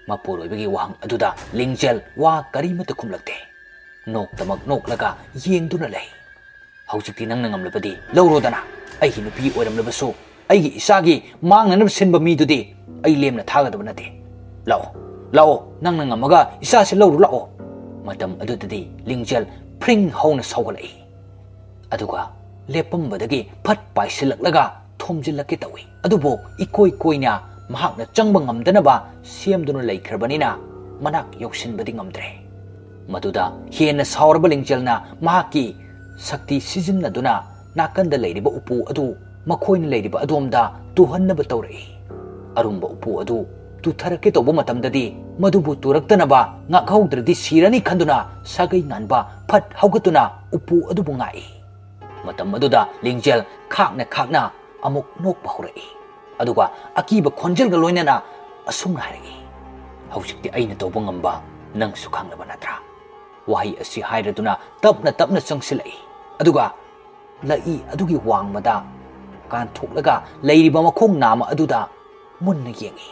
ꯃꯄꯨꯔꯣꯏꯕꯒꯤ ꯋꯥꯍꯪ ꯑꯗꯨꯗ ꯂꯤꯡꯖꯦꯜ ꯋꯥ ꯀꯔꯤꯃꯠꯇ ꯈꯨꯝꯂꯛꯇꯦ꯫ ꯅꯣꯛꯇꯃꯛ ꯅꯣꯛꯂꯒ ꯌꯦꯡꯗꯨꯅ ꯂꯩ꯫ "ꯍꯧꯖꯤꯛꯇꯤ ꯅꯪꯅ ꯉꯝꯂꯕꯗꯤ ꯂꯧꯔꯣꯗꯅ꯫ ꯑꯩꯒꯤ ꯅꯨꯄꯤ ꯑꯣꯏꯔꯝꯂꯕꯁꯨ ꯑꯩꯒꯤ ꯏꯆꯥꯒꯤ ꯃꯥꯡꯅꯅꯕ ꯁꯤꯟꯕ ꯃꯤꯗꯨꯗꯤ ꯑꯩ ꯂꯦꯝꯅ ꯊꯥꯒꯗꯕ ꯅꯠꯇꯦ꯫ ꯂꯥꯛꯑꯣ, ꯂꯥꯛꯑꯣ, ꯅꯪꯅ ꯉꯝꯃꯒ ꯏꯆꯥꯁꯤ ꯂꯧꯔꯨ ꯂꯥꯛꯑꯣ꯫" ꯃꯇꯝ ꯑꯗꯨꯗꯗꯤ ꯂꯤꯡꯖꯦꯜ ꯐ꯭ꯔꯤꯡ ꯍꯧꯅ ꯁꯧꯒꯠꯂꯛꯏ꯫ ꯑꯗꯨꯒ ꯂꯦꯞꯄꯝꯕꯗꯒꯤ ꯐꯠ ꯄꯥꯏꯁꯤꯜꯂꯛꯂꯒ ꯊꯣꯝꯖꯤꯜꯂꯛꯀꯦ ꯇꯧꯏ꯫ ꯑꯗꯨꯕꯨ ꯏꯀꯣꯏ ꯀꯣꯏꯅ ꯃꯍꯥꯛꯅ ꯆꯪꯕ ꯉꯝꯗꯅꯕ ꯁꯦꯝꯗꯨꯅ ꯂꯩꯈ꯭ꯔꯕꯅꯤꯅ ꯃꯅꯥꯛ ꯌꯧꯁꯤꯟꯕꯗꯤ ꯉꯝꯗ꯭ꯔꯦ꯫ ꯃꯗꯨꯗ ꯍꯦꯟꯅ ꯁꯥꯎꯔꯕ ꯂꯤꯡꯖꯦꯜꯅ ꯃꯍꯥꯛꯀꯤ ꯁꯛꯇꯤ ꯁꯤꯖꯤꯟꯅꯗꯨꯅ ꯅꯥꯀꯟꯗ ꯂꯩꯔꯤꯕ ꯎꯄꯨ ꯑꯗꯨ ꯃꯈꯣꯏꯅ ꯂꯩꯔꯤꯕ ꯑꯗꯣꯝꯗ ꯇꯨꯍꯟꯅꯕ ꯇꯧꯔꯛꯏ꯫ ꯑꯔꯨꯝꯕ ꯎꯄꯨ ꯑꯗꯨ ꯇꯨꯊꯔꯛꯀꯦ ꯇꯧꯕ ꯃꯇꯝꯗꯗꯤ ꯃꯗꯨꯕꯨ ꯇꯨꯔꯛꯇꯅꯕ ꯉꯥꯛꯍꯧꯗ꯭ꯔꯗꯤ ꯁꯤꯔꯅꯤ ꯈꯟꯗꯨꯅ ꯁꯥꯒꯩ ꯉꯥꯟꯕ ꯐꯠ ꯍꯧꯒꯠꯇꯨꯅ ꯎꯄꯨ ꯑꯗꯨꯕꯨ ꯉꯥꯛꯏ꯫ ꯃꯇꯝ ꯑꯗꯨꯗ ꯂꯤꯡꯖꯦꯜ ꯈꯥꯛꯅ ꯈꯥꯛꯅ ꯑꯃꯨꯛ ꯅꯣꯛꯄ ꯍꯧꯔꯛꯏ꯫ ꯑꯗꯨꯒ ꯑꯀꯤꯕ ꯈꯣꯟꯖꯦꯜꯒ ꯂꯣꯏꯅꯅ ꯑꯁꯨꯝꯅ ꯍꯥꯏꯔꯛꯏ, "ꯍꯧꯖꯤꯛꯇꯤ ꯑꯩꯅ ꯇꯧꯕ ꯉꯝꯕ ꯅꯪꯁꯨ ꯈꯪꯂꯕ ꯅꯠꯇ꯭ꯔꯥ?" ꯋꯥꯍꯩ ꯑꯁꯤ ꯍꯥꯏꯔꯗꯨꯅ ꯇꯞꯅ ꯇꯞꯅ ꯆꯪꯁꯤꯜꯂꯛꯏ꯫ ꯑꯗꯨꯒ ꯂꯛꯏ ꯑꯗꯨꯒꯤ ꯋꯥꯡꯃꯗ ꯀꯥꯟꯊꯣꯛꯂꯒ ꯂꯩꯔꯤꯕ ꯃꯈꯣꯡ ꯅꯥꯝꯃ ꯑꯗꯨꯗ ꯃꯨꯟꯅ ꯌꯦꯡꯏ꯫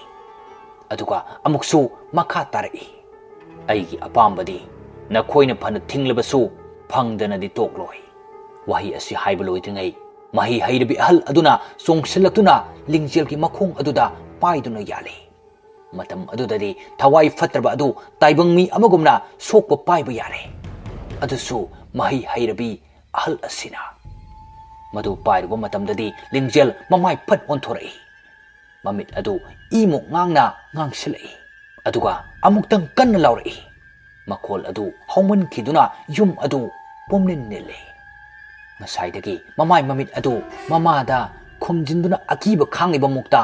ꯑꯗꯨꯒ ꯑꯃꯨꯛꯁꯨ ꯃꯈꯥ ꯇꯥꯔꯛꯏ, "ꯑꯩꯒꯤ ꯑꯄꯥꯝꯕꯗꯤ ꯅꯈꯣꯏꯅ ꯐꯅ ꯊꯤꯡꯂꯕꯁꯨ ꯐꯪꯗꯅꯗꯤ ꯇꯣꯛꯂꯣꯏ꯫" ꯋꯥꯍꯩ ꯑꯁꯤ ꯍꯥꯏꯕ ꯂꯣꯏꯗ꯭ꯔꯤꯉꯩ ꯃꯍꯩ ꯍꯩꯔꯕꯤ ꯑꯍꯜ ꯑꯗꯨꯅ ꯆꯣꯡꯁꯤꯜꯂꯛꯇꯨꯅ ꯂꯤꯡꯖꯦꯜꯒꯤ ꯃꯈꯣꯡ ꯑꯗꯨꯗ ꯄꯥꯏꯗꯨꯅ ꯌꯥꯜꯂꯤ꯫ ꯃꯇꯝ ꯑꯗꯨꯗꯗꯤ ꯊꯋꯥꯏ ꯐꯠꯇ꯭ꯔꯕ ꯑꯗꯨ ꯇꯥꯏꯕꯪ ꯃꯤ ꯑꯃꯒꯨꯝꯅ ꯁꯣꯛꯄ ꯄꯥꯏꯕ ꯌꯥꯔꯦ꯫ ꯑꯗꯨꯁꯨ ꯃꯍꯩ ꯍꯩꯔꯕꯤ ꯑꯍꯜ ꯑꯁꯤꯅ꯫ ꯃꯗꯨ ꯄꯥꯏꯔꯨꯕ ꯃꯇꯝꯗꯗꯤ ꯂꯤꯡꯖꯦꯜ ꯃꯃꯥꯏ ꯐꯠ ꯑꯣꯟꯊꯣꯔꯛꯏ꯫ ꯃꯃꯤꯠ ꯑꯗꯨ ꯏꯃꯨꯛ ꯉꯥꯡꯅ ꯉꯥꯡꯁꯤꯜꯂꯛꯏ꯫ ꯑꯗꯨꯒ ꯑꯃꯨꯛꯇꯪ ꯀꯟꯅ ꯂꯥꯎꯔꯛꯏ꯫ ꯃꯈꯣꯜ ꯑꯗꯨ ꯍꯧꯃꯟꯈꯤꯗꯨꯅ ꯌꯨꯝ ꯑꯗꯨ ꯄꯨꯝꯅꯤꯟ ꯅꯤꯜꯂꯤ꯫ ꯉꯁꯥꯏꯗꯒꯤ ꯃꯃꯥꯏ ꯃꯃꯤꯠ ꯑꯗꯨ ꯃꯃꯥꯗ ꯈꯨꯝꯖꯤꯟꯗꯨꯅ ꯑꯀꯤꯕ ꯈꯥꯡꯂꯤꯕ ꯃꯨꯛꯇ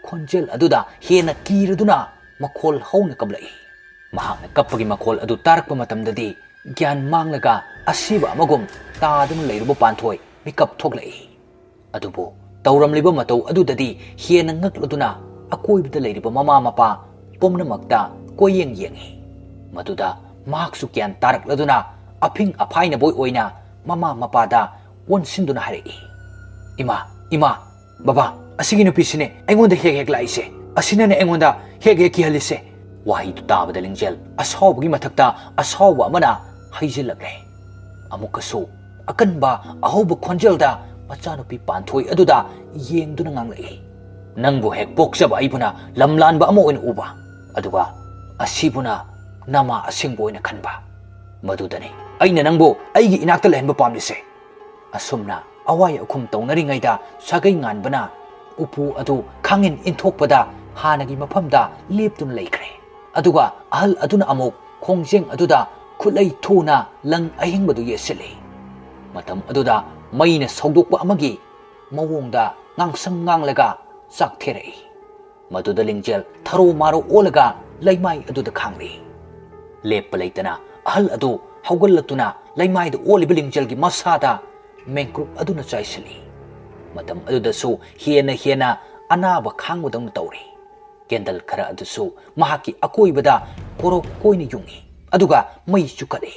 ꯈꯣꯟꯖꯦꯜ ꯑꯗꯨꯗ ꯍꯦꯟꯅ ꯀꯤꯔꯗꯨꯅ ꯃꯈꯣꯜ ꯍꯧꯅ ꯀꯞꯂꯛꯏ꯫ ꯃꯍꯥꯛꯅ ꯀꯞꯄꯒꯤ ꯃꯈꯣꯜ ꯑꯗꯨ ꯇꯥꯔꯛꯄ ꯃꯇꯝꯗꯗꯤ ꯒ꯭ꯌꯥꯟ ꯃꯥꯡꯂꯒ ꯑꯁꯤꯕ ꯑꯃꯒꯨꯝ ꯇꯥꯗꯨꯅ ꯂꯩꯔꯨꯕ ꯄꯥꯟꯊꯣꯏ ꯃꯤꯀꯞ ꯊꯣꯛꯂꯛꯏ꯫ ꯑꯗꯨꯕꯨ ꯇꯧꯔꯝꯂꯤꯕ ꯃꯇꯧ ꯑꯗꯨꯗꯗꯤ ꯍꯦꯟꯅ ꯉꯛꯂꯗꯨꯅ ꯑꯀꯣꯏꯕꯗ ꯂꯩꯔꯤꯕ ꯃꯃꯥ ꯃꯄꯥ ꯄꯨꯝꯅꯃꯛꯇ ꯀꯣꯏꯌꯦꯡ ꯌꯦꯡꯏ꯫ ꯃꯗꯨꯗ ꯃꯍꯥꯛꯁꯨ ꯒ꯭ꯌꯥꯟ ꯇꯥꯔꯛꯂꯗꯨꯅ ꯑꯐꯤꯡ ꯑꯐꯥꯏꯅꯕꯣꯏ ꯑꯣꯏꯅ ꯃꯃꯥ ꯃꯄꯥꯗ ꯑꯣꯟꯁꯤꯟꯗꯨꯅ ꯍꯥꯏꯔꯛꯏ, "ꯏꯃꯥ, ꯏꯃꯥ, ꯕꯕꯥ, ꯑꯁꯤꯒꯤ ꯅꯨꯄꯤꯁꯤꯅꯦ ꯑꯩꯉꯣꯟꯗ ꯍꯦꯛ ꯍꯦꯛ ꯂꯥꯛꯏꯁꯦ꯫ ꯑꯁꯤꯅꯅꯦ ꯑꯩꯉꯣꯟꯗ ꯍꯦꯛ ꯍꯦꯛ ꯀꯤꯍꯜꯂꯤꯁꯦ꯫" ꯋꯥꯍꯩꯗꯨ ꯇꯥꯕꯗ ꯂꯤꯡꯖꯦꯜ ꯑꯁꯥꯎꯕꯒꯤ ꯃꯊꯛꯇ ꯑꯁꯥꯎꯕ ꯑꯃꯅ ꯍꯩꯖꯤꯜꯂꯛꯂꯦ꯫ ꯑꯃꯨꯛꯀꯁꯨ ꯑꯀꯟꯕ ꯑꯍꯧꯕ ꯈꯣꯟꯖꯦꯜꯗ ꯃꯆꯥꯅꯨꯄꯤ ꯄꯥꯟꯊꯣꯏ ꯑꯗꯨꯗ ꯌꯦꯡꯗꯨꯅ ꯉꯥꯡꯂꯛꯏ, "ꯅꯪꯕꯨ ꯍꯦꯛ ꯄꯣꯛꯆꯕ ꯑꯩꯕꯨꯅ ꯂꯝꯂꯥꯟꯕ ꯑꯃ ꯑꯣꯏꯅ ꯎꯕ, ꯑꯗꯨꯒ ꯑꯁꯤꯕꯨꯅ ꯅꯃꯥ ꯑꯁꯦꯡꯕ ꯑꯣꯏꯅ ꯈꯟꯕ꯫ ꯃꯗꯨꯗꯅꯤ ꯑꯩꯅ ꯅꯪꯕꯨ ꯑꯩꯒꯤ ꯏꯅꯥꯛꯇ ꯂꯩꯍꯟꯕ ꯄꯥꯝꯂꯤꯁꯦ꯫" ꯑꯁꯨꯝꯅ ꯑꯋꯥꯏ ꯑꯈꯨꯝ ꯇꯧꯅꯔꯤꯉꯩꯗ ꯁꯥꯒꯩ ꯉꯥꯟꯕꯅ ꯎꯄꯨ ꯑꯗꯨ ꯈꯥꯡꯏꯟ ꯏꯟꯊꯣꯛꯄꯗ ꯍꯥꯟꯅꯒꯤ ꯃꯐꯝꯗ ꯂꯦꯞꯇꯨꯅ ꯂꯩꯈ꯭ꯔꯦ꯫ ꯑꯗꯨꯒ ꯑꯍꯜ ꯑꯗꯨꯅ ꯑꯃꯨꯛ ꯈꯣꯡꯖꯦꯡ ꯑꯗꯨꯗ ꯈꯨꯠꯂꯩ ꯊꯨꯅ ꯂꯪ ꯑꯍꯤꯡꯕꯗꯨ ꯌꯦꯠꯁꯤꯜꯂꯤ꯫ ꯃꯇꯝ ꯑꯗꯨꯗ ꯃꯩꯅ ꯁꯧꯗꯣꯛꯄ ꯑꯃꯒꯤ ꯃꯑꯣꯡꯗ ꯉꯥꯡꯁꯪ ꯉꯥꯡꯂꯒ ꯆꯥꯛꯊꯦꯔꯛꯏ꯫ ꯃꯗꯨꯗ ꯂꯤꯡꯖꯦꯜ ꯊꯔꯣ ꯃꯥꯔꯣ ꯑꯣꯜꯂꯒ ꯂꯩꯃꯥꯏ ꯑꯗꯨꯗ ꯈꯥꯡꯂꯤ꯫ ꯂꯦꯞꯄ ꯂꯩꯇꯅ ꯑꯍꯜ ꯑꯗꯨ ꯍꯧꯒꯠꯂꯛꯇꯨꯅ ꯂꯩꯃꯥꯏꯗ ꯑꯣꯜꯂꯤꯕ ꯂꯤꯡꯖꯦꯜꯒꯤ ꯃꯁꯥꯗ ꯃꯦꯡꯀ꯭ꯔꯨꯞ ꯑꯗꯨꯅ ꯆꯥꯏꯁꯤꯜꯂꯤ꯫ ꯃꯇꯝ ꯑꯗꯨꯗꯁꯨ ꯍꯦꯟꯅ ꯍꯦꯟꯅ ꯑꯅꯥꯕ ꯈꯥꯡꯕꯗꯧꯅ ꯇꯧꯔꯤ꯫ ꯀꯦꯟꯗꯜ ꯈꯔ ꯑꯗꯨꯁꯨ ꯃꯍꯥꯛꯀꯤ ꯑꯀꯣꯏꯕꯗ ꯀꯣꯔꯣꯛ ꯀꯣꯏꯅ ꯌꯨꯡꯏ, ꯑꯗꯨꯒ ꯃꯩ ꯆꯨꯈꯠꯂꯤ꯫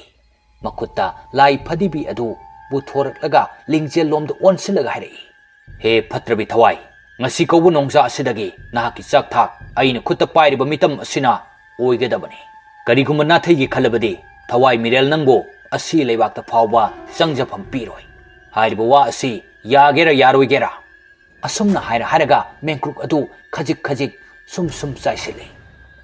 ꯃꯈꯨꯠꯇ ꯂꯥꯏ ꯐꯗꯤꯕꯤ ꯑꯗꯨ ꯄꯨꯊꯣꯔꯛꯂꯒ ꯂꯤꯡꯖꯦꯜ ꯂꯣꯝꯗ ꯑꯣꯟꯁꯤꯜꯂꯒ ꯍꯥꯏꯔꯛꯏ, "ꯍꯦ ꯐꯠꯇ꯭ꯔꯕꯤ ꯊꯋꯥꯏ, ꯉꯁꯤ ꯀꯧꯕ ꯅꯣꯡꯖꯥ ꯑꯁꯤꯗꯒꯤ ꯅꯍꯥꯛꯀꯤ ꯆꯥꯛ ꯊꯥꯛ ꯑꯩꯅ ꯈꯨꯠꯇ ꯄꯥꯏꯔꯤꯕ ꯃꯤꯇꯝ ꯑꯁꯤꯅ ꯑꯣꯏꯒꯗꯕꯅꯤ꯫ ꯀꯔꯤꯒꯨꯝꯕ ꯅꯥꯊꯩꯒꯦ ꯈꯜꯂꯕꯗꯤ ꯊꯋꯥꯏ ꯃꯤꯔꯦꯜ ꯅꯪꯕꯨ ꯑꯁꯤ ꯂꯩꯕꯥꯛꯇ ꯐꯥꯎꯕ ꯆꯪꯖꯐꯝ ꯄꯤꯔꯣꯏ꯫ ꯍꯥꯏꯔꯤꯕ ꯋꯥ ꯑꯁꯤ ꯌꯥꯒꯦꯔꯥ ꯌꯥꯔꯣꯏꯒꯦꯔꯥ?" ꯑꯁꯨꯝꯅ ꯍꯥꯏꯔ ꯍꯥꯏꯔꯒ ꯃꯦꯡꯀ꯭ꯔꯨꯛ ꯑꯗꯨ ꯈꯖꯤꯛ ꯈꯖꯤꯛ ꯁꯨꯝ ꯁꯨꯝ ꯆꯥꯏꯁꯤꯜꯂꯤ꯫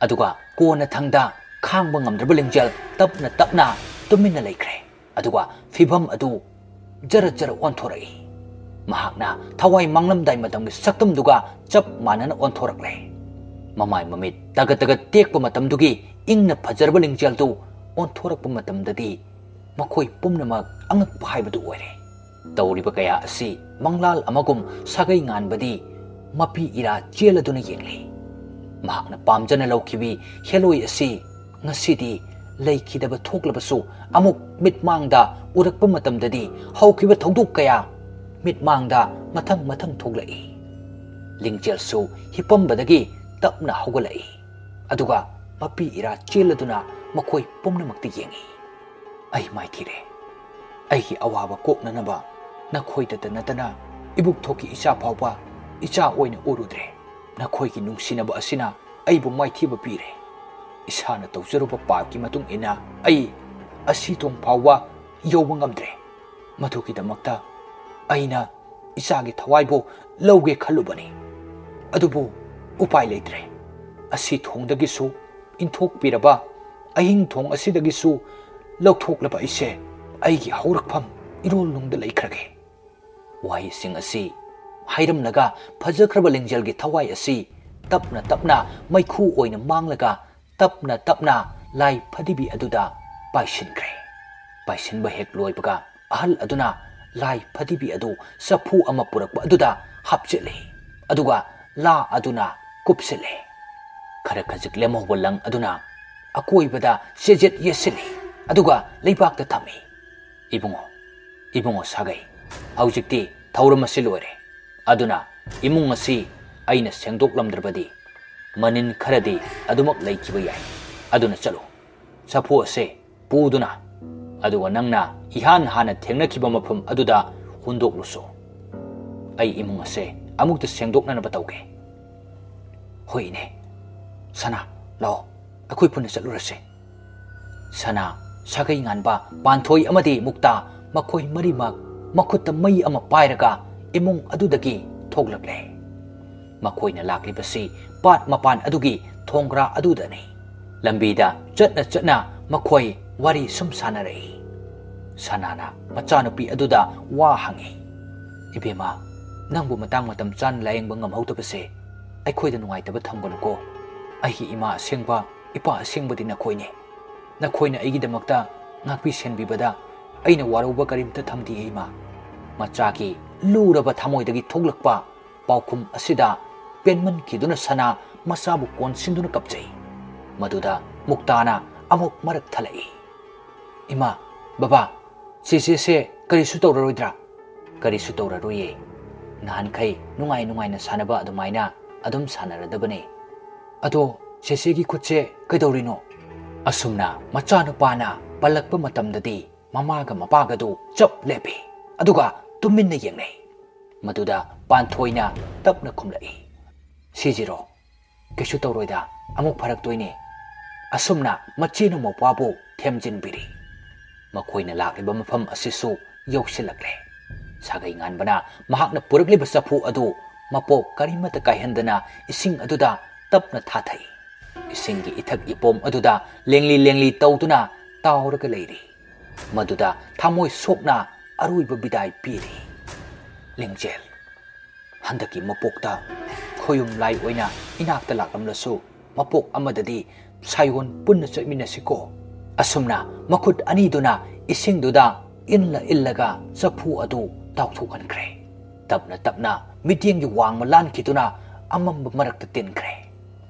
ꯑꯗꯨꯒ ꯀꯣꯟꯅ ꯊꯪꯗ ꯈꯥꯡꯕ ꯉꯝꯗ꯭ꯔꯕ ꯂꯤꯡꯖꯦꯜ ꯇꯞꯅ ꯇꯞꯅ ꯇꯨꯃꯤꯟꯅ ꯂꯩꯈ꯭ꯔꯦ꯫ ꯑꯗꯨꯒ ꯐꯤꯚꯝ ꯑꯗꯨ ꯖꯔ ꯖꯔ ꯑꯣꯟꯊꯣꯔꯛꯏ꯫ ꯃꯍꯥꯛꯅ ꯊꯋꯥꯏ ꯃꯥꯡꯂꯝꯗꯥꯏ ꯃꯇꯝꯒꯤ ꯁꯛꯇꯝꯗꯨꯒ ꯆꯞ ꯃꯥꯟꯅꯅ ꯑꯣꯟꯊꯣꯔꯛꯂꯦ꯫ ꯃꯃꯥꯏ ꯃꯃꯤꯠ ꯇꯒꯠ ꯇꯒꯠ ꯇꯦꯛꯄ ꯃꯇꯝꯗꯨꯒꯤ ꯏꯪꯅ ꯐꯖꯔꯕ ꯂꯤꯡꯖꯦꯜꯗꯨ ꯑꯣꯟꯊꯣꯔꯛꯄ ꯃꯇꯝꯗꯗꯤ ꯃꯈꯣꯏ ꯄꯨꯝꯅꯃꯛ ꯑꯉꯛꯄ ꯍꯥꯏꯕꯗꯨ ꯑꯣꯏꯔꯦ꯫ ꯇꯧꯔꯤꯕ ꯀꯌꯥ ꯑꯁꯤ ꯃꯪꯂꯥꯜ ꯑꯃꯒꯨꯝ ꯁꯥꯒꯩ ꯉꯥꯟꯕꯗꯤ ꯃꯄꯤ ꯏꯔꯥ ꯆꯦꯜꯂꯗꯨꯅ ꯌꯦꯡꯂꯤ꯫ ꯃꯍꯥꯛꯅ ꯄꯥꯝꯖꯅ ꯂꯧꯈꯤꯕꯤ ꯍꯦꯂꯣꯏ ꯑꯁꯤ ꯉꯁꯤꯗꯤ ꯂꯩꯈꯤꯗꯕ ꯊꯣꯛꯂꯕꯁꯨ, ꯑꯃꯨꯛ ꯃꯤꯠꯃꯥꯡꯗ ꯎꯔꯛꯄ ꯃꯇꯝꯗꯗꯤ ꯍꯧꯈꯤꯕ ꯊꯧꯗꯣꯛ ꯀꯌꯥ ꯃꯤꯠꯃꯥꯡꯗ ꯃꯊꯪ ꯃꯊꯪ ꯊꯣꯛꯂꯛꯏ꯫ ꯂꯤꯡꯖꯦꯜꯁꯨ ꯍꯤꯞꯄꯝꯕꯗꯒꯤ ꯇꯞꯅ ꯍꯧꯒꯠꯂꯛꯏ, ꯑꯗꯨꯒ ꯃꯄꯤ ꯏꯔꯥ ꯆꯦꯜꯂꯗꯨꯅ ꯃꯈꯣꯏ ꯄꯨꯝꯅꯃꯛꯇ ꯌꯦꯡꯏ꯫ ꯑꯩ ꯃꯥꯏꯊꯤꯔꯦ꯫ ꯑꯩꯒꯤ ꯑꯋꯥꯕ ꯀꯣꯛꯅꯅꯕ ꯅꯈꯣꯏꯗꯇ ꯅꯠꯇꯅ ꯏꯕꯨꯛꯊꯣꯛꯀꯤ ꯏꯆꯥ ꯐꯥꯎꯕ ꯏꯆꯥ ꯑꯣꯏꯅ ꯎꯔꯨꯗ꯭ꯔꯦ꯫ ꯅꯈꯣꯏꯒꯤ ꯅꯨꯡꯁꯤꯅꯕ ꯑꯁꯤꯅ ꯑꯩꯕꯨ ꯃꯥꯏꯊꯤꯕ ꯄꯤꯔꯦ꯫ ꯏꯁꯥꯅ ꯇꯧꯖꯔꯨꯕ ꯄꯥꯞꯀꯤ ꯃꯇꯨꯡ ꯏꯟꯅ ꯑꯩ ꯑꯁꯤ ꯊꯣꯡ ꯐꯥꯎꯕ ꯌꯧꯕ ꯉꯝꯗ꯭ꯔꯦ꯫ ꯃꯗꯨꯒꯤꯗꯃꯛꯇ ꯑꯩꯅ ꯏꯆꯥꯒꯤ ꯊꯋꯥꯏꯕꯨ ꯂꯧꯒꯦ ꯈꯜꯂꯨꯕꯅꯤ꯫ ꯑꯗꯨꯕꯨ ꯎꯄꯥꯏ ꯂꯩꯇ꯭ꯔꯦ꯫ ꯑꯁꯤ ꯊꯣꯡꯗꯒꯤꯁꯨ ꯏꯟꯊꯣꯛꯄꯤꯔꯕ ꯑꯍꯤꯡ ꯊꯣꯡ ꯑꯁꯤꯗꯒꯤꯁꯨ ꯂꯧꯊꯣꯛꯂꯕ ꯑꯩꯁꯦ ꯑꯩꯒꯤ ꯍꯧꯔꯛꯐꯝ ꯏꯔꯣꯜꯅꯨꯡꯗ ꯂꯩꯈ꯭ꯔꯒꯦ꯫ ꯋꯥꯍꯩꯁꯤꯡ ꯑꯁꯤ ꯍꯥꯏꯔꯝꯂꯒ ꯐꯖꯈ꯭ꯔꯕ ꯂꯦꯡꯖꯦꯜꯒꯤ ꯊꯋꯥꯏ ꯑꯁꯤ ꯇꯞꯅ ꯇꯞꯅ ꯃꯩꯈꯨ ꯑꯣꯏꯅ ꯃꯥꯡꯂꯒ ꯇꯞꯅ ꯇꯞꯅ ꯂꯥꯏ ꯐꯗꯤꯕꯤ ꯑꯗꯨꯗ ꯄꯥꯏꯁꯤꯟꯈ꯭ꯔꯦ꯫ ꯄꯥꯏꯁꯤꯟꯕ ꯍꯦꯛ ꯂꯣꯏꯕꯒ ꯑꯍꯜ ꯑꯗꯨꯅ ꯂꯥꯏ ꯐꯗꯤꯕꯤ ꯑꯗꯨ ꯆꯐꯨ ꯑꯃ ꯄꯨꯔꯛꯄ ꯑꯗꯨꯗ ꯍꯥꯞꯆꯤꯜꯂꯤ꯫ ꯑꯗꯨꯒ ꯂꯥ ꯑꯗꯨꯅ ꯀꯨꯞꯁꯤꯜꯂꯤ꯫ ꯈꯔ ꯈꯖꯤꯛ ꯂꯦꯝꯍꯧꯕ ꯂꯪ ꯑꯗꯨꯅ ꯑꯀꯣꯏꯕꯗ ꯆꯦꯖꯦꯠ ꯌꯦꯠꯁꯤꯜꯂꯤ꯫ ꯑꯗꯨꯒ ꯂꯩꯕꯥꯛꯇ ꯊꯝꯃꯤ꯫ "ꯏꯕꯨꯡꯉꯣ, ꯏꯕꯨꯡꯉꯣ ꯁꯥꯒꯩ, ꯍꯧꯖꯤꯛꯇꯤ ꯊꯧꯔꯝ ꯑꯁꯤ ꯂꯣꯏꯔꯦ꯫ ꯑꯗꯨꯅ ꯏꯃꯨꯡ ꯑꯁꯤ ꯑꯩꯅ ꯁꯦꯡꯗꯣꯛꯂꯝꯗ꯭ꯔꯕꯗꯤ ꯃꯅꯤꯟ ꯈꯔꯗꯤ ꯑꯗꯨꯃꯛ ꯂꯩꯈꯤꯕ ꯌꯥꯏ꯫ ꯑꯗꯨꯅ ꯆꯠꯂꯨ, ꯆꯐꯨ ꯑꯁꯦ ꯄꯨꯗꯨꯅ, ꯑꯗꯨꯒ ꯅꯪꯅ ꯏꯍꯥꯟ ꯍꯥꯟꯅ ꯊꯦꯡꯅꯈꯤꯕ ꯃꯐꯝ ꯑꯗꯨꯗ ꯍꯨꯟꯗꯣꯛꯂꯨꯁꯨ꯫ ꯑꯩ ꯏꯃꯨꯡ ꯑꯁꯦ ꯑꯃꯨꯛꯇ ꯁꯦꯡꯗꯣꯛꯅꯅꯕ ꯇꯧꯒꯦ꯫" "ꯍꯣꯏ ꯏꯅꯦ꯫ ꯁꯅꯥ, ꯂꯥꯛꯑꯣ, ꯑꯩꯈꯣꯏ ꯄꯨꯟꯅ ꯆꯠꯂꯨꯔꯁꯦ꯫" ꯁꯅꯥ, ꯁꯥꯒꯩ ꯉꯥꯟꯕ, ꯄꯥꯟꯊꯣꯏ ꯑꯃꯗꯤ ꯃꯨꯛꯇꯥ, ꯃꯈꯣꯏ ꯃꯔꯤꯃꯛ ꯃꯈꯨꯠꯇ ꯃꯩ ꯑꯃ ꯄꯥꯏꯔꯒ ꯏꯃꯨꯡ ꯑꯗꯨꯗꯒꯤ ꯊꯣꯛꯂꯛꯂꯦ꯫ ꯃꯈꯣꯏꯅ ꯂꯥꯛꯂꯤꯕꯁꯤ ꯄꯥꯠ ꯃꯄꯥꯟ ꯑꯗꯨꯒꯤ ꯊꯣꯡꯒ꯭ꯔꯥ ꯑꯗꯨꯗꯅꯤ꯫ ꯂꯝꯕꯤꯗ ꯆꯠꯅ ꯆꯠꯅ ꯃꯈꯣꯏ ꯋꯥꯔꯤ ꯁꯨꯝ ꯁꯥꯟꯅꯔꯛꯏ꯫ ꯁꯅꯥꯅ ꯃꯆꯥꯅꯨꯄꯤ ꯑꯗꯨꯗ ꯋꯥ ꯍꯪꯉꯤ꯫ "ꯏꯕꯦꯝꯃ, ꯅꯪꯕꯨ ꯃꯇꯥꯡ ꯃꯇꯝ ꯆꯥꯅ ꯂꯥꯌꯦꯡꯕ ꯉꯝꯍꯧꯗꯕꯁꯦ ꯑꯩꯈꯣꯏꯗ ꯅꯨꯡꯉꯥꯏꯇꯕ ꯊꯝꯒꯅꯨꯀꯣ꯫ ꯑꯩꯒꯤ ꯏꯃꯥ ꯑꯁꯦꯡꯕ, ꯏꯄꯥ ꯑꯁꯦꯡꯕꯗꯤ ꯅꯈꯣꯏꯅꯤ꯫ ꯅꯈꯣꯏꯅ ꯑꯩꯒꯤꯗꯃꯛꯇ ꯉꯥꯛꯄꯤ ꯁꯦꯟꯕꯤꯕꯗ ꯑꯩꯅ ꯋꯥꯔꯧꯕ ꯀꯔꯤꯝꯇ ꯊꯝꯗꯦ ꯏꯃꯥ꯫" ꯃꯆꯥꯒꯤ ꯂꯨꯔꯕ ꯊꯃꯣꯏꯗꯒꯤ ꯊꯣꯛꯂꯛꯄ ꯄꯥꯎꯈꯨꯝ ꯑꯁꯤꯗ ꯄꯦꯟꯃꯟꯈꯤꯗꯨꯅ ꯁꯅꯥ ꯃꯆꯥꯕꯨ ꯀꯣꯟꯁꯤꯟꯗꯨꯅ ꯀꯞꯆꯩ꯫ ꯃꯗꯨꯗ ꯃꯨꯛꯇꯥꯅ ꯑꯃꯨꯛ ꯃꯔꯛ ꯊꯠꯂꯛꯏ꯫ "ꯏꯃꯥ, ꯕꯕꯥ, ꯆꯦꯆꯦꯁꯦ ꯀꯔꯤꯁꯨ ꯇꯧꯔꯔꯣꯏꯗ꯭ꯔꯥ?" "ꯀꯔꯤꯁꯨ ꯇꯧꯔꯔꯣꯏꯌꯦ꯫ ꯅꯍꯥꯟꯈꯩ ꯅꯨꯡꯉꯥꯏ ꯅꯨꯡꯉꯥꯏꯅ ꯁꯥꯟꯅꯕ ꯑꯗꯨꯃꯥꯏꯅ ꯑꯗꯨꯝ ꯁꯥꯟꯅꯔꯗꯕꯅꯦ꯫ ꯑꯗꯣ ꯆꯦꯆꯦꯒꯤ ꯈꯨꯠꯁꯦ ꯀꯩꯗꯧꯔꯤꯅꯣ?" ꯑꯁꯨꯝꯅ ꯃꯆꯥꯅꯨꯄꯥꯅ ꯄꯜꯂꯛꯄ ꯃꯇꯝꯗꯗꯤ ꯃꯃꯥꯒ ꯃꯄꯥꯒꯗꯨ ꯆꯞ ꯂꯦꯞꯄꯤ꯫ ꯑꯗꯨꯒ ꯇꯨꯃꯤꯟꯅ ꯌꯦꯡꯅꯩ꯫ ꯃꯗꯨꯗ ꯄꯥꯟꯊꯣꯏꯅ ꯇꯞꯅ ꯈꯨꯝꯂꯛꯏ, "ꯁꯤꯁꯤꯔꯣ? ꯀꯩꯁꯨ ꯇꯧꯔꯣꯏꯗ, ꯑꯃꯨꯛ ꯐꯔꯛꯇꯣꯏꯅꯦ꯫" ꯑꯁꯨꯝꯅ ꯃꯆꯦꯅ ꯃꯧꯄ꯭ꯋꯥꯕꯨ ꯊꯦꯝꯖꯤꯟꯕꯤꯔꯤ꯫ ꯃꯈꯣꯏꯅ ꯂꯥꯛꯂꯤꯕ ꯃꯐꯝ ꯑꯁꯤꯁꯨ ꯌꯧꯁꯤꯜꯂꯛꯂꯦ꯫ ꯁꯥꯒꯩ ꯉꯥꯟꯕꯅ ꯃꯍꯥꯛꯅ ꯄꯨꯔꯛꯂꯤꯕ ꯆꯐꯨ ꯑꯗꯨ ꯃꯄꯣꯛ ꯀꯔꯤꯃꯠꯇ ꯀꯥꯏꯍꯟꯗꯅ ꯏꯁꯤꯡ ꯑꯗꯨꯗ ꯇꯞꯅ ꯊꯥꯊꯩ꯫ ꯏꯁꯤꯡꯒꯤ ꯏꯊꯛ ꯏꯄꯣꯝ ꯑꯗꯨꯗ ꯂꯦꯡꯂꯤ ꯂꯦꯡꯂꯤ ꯇꯧꯗꯨꯅ ꯇꯥꯎꯔꯒ ꯂꯩꯔꯤ꯫ ꯃꯗꯨꯗ ꯊꯃꯣꯏ ꯁꯣꯛꯅ ꯑꯔꯣꯏꯕ ꯕꯤꯗꯥꯏ ꯄꯤꯔꯤ꯫ ꯂꯤꯡꯖꯦꯜ, ꯍꯟꯗꯛꯀꯤ ꯃꯄꯣꯛꯇ ꯈꯣꯌꯨꯝ ꯂꯥꯏ ꯑꯣꯏꯅ ꯏꯅꯥꯛꯇ ꯂꯥꯛꯂꯝꯂꯁꯨ, ꯃꯄꯣꯛ ꯑꯃꯗꯗꯤ ꯁꯥꯌꯣꯟ ꯄꯨꯟꯅ ꯆꯠꯃꯤꯟꯅꯁꯤꯀꯣ꯫ ꯑꯁꯨꯝꯅ ꯃꯈꯨꯠ ꯑꯅꯤꯗꯨꯅ ꯏꯁꯤꯡꯗꯨꯗ ꯏꯜꯂ ꯏꯜꯂꯒ ꯆꯐꯨ ꯑꯗꯨ ꯇꯥꯎꯊꯣꯛꯍꯟꯈ꯭ꯔꯦ꯫ ꯇꯞꯅ ꯇꯞꯅ ꯃꯤꯠꯌꯦꯡꯒꯤ ꯋꯥꯡꯃ ꯂꯥꯟꯈꯤꯗꯨꯅ ꯑꯃꯝꯕ ꯃꯔꯛꯇ ꯇꯤꯟꯈ꯭ꯔꯦ꯫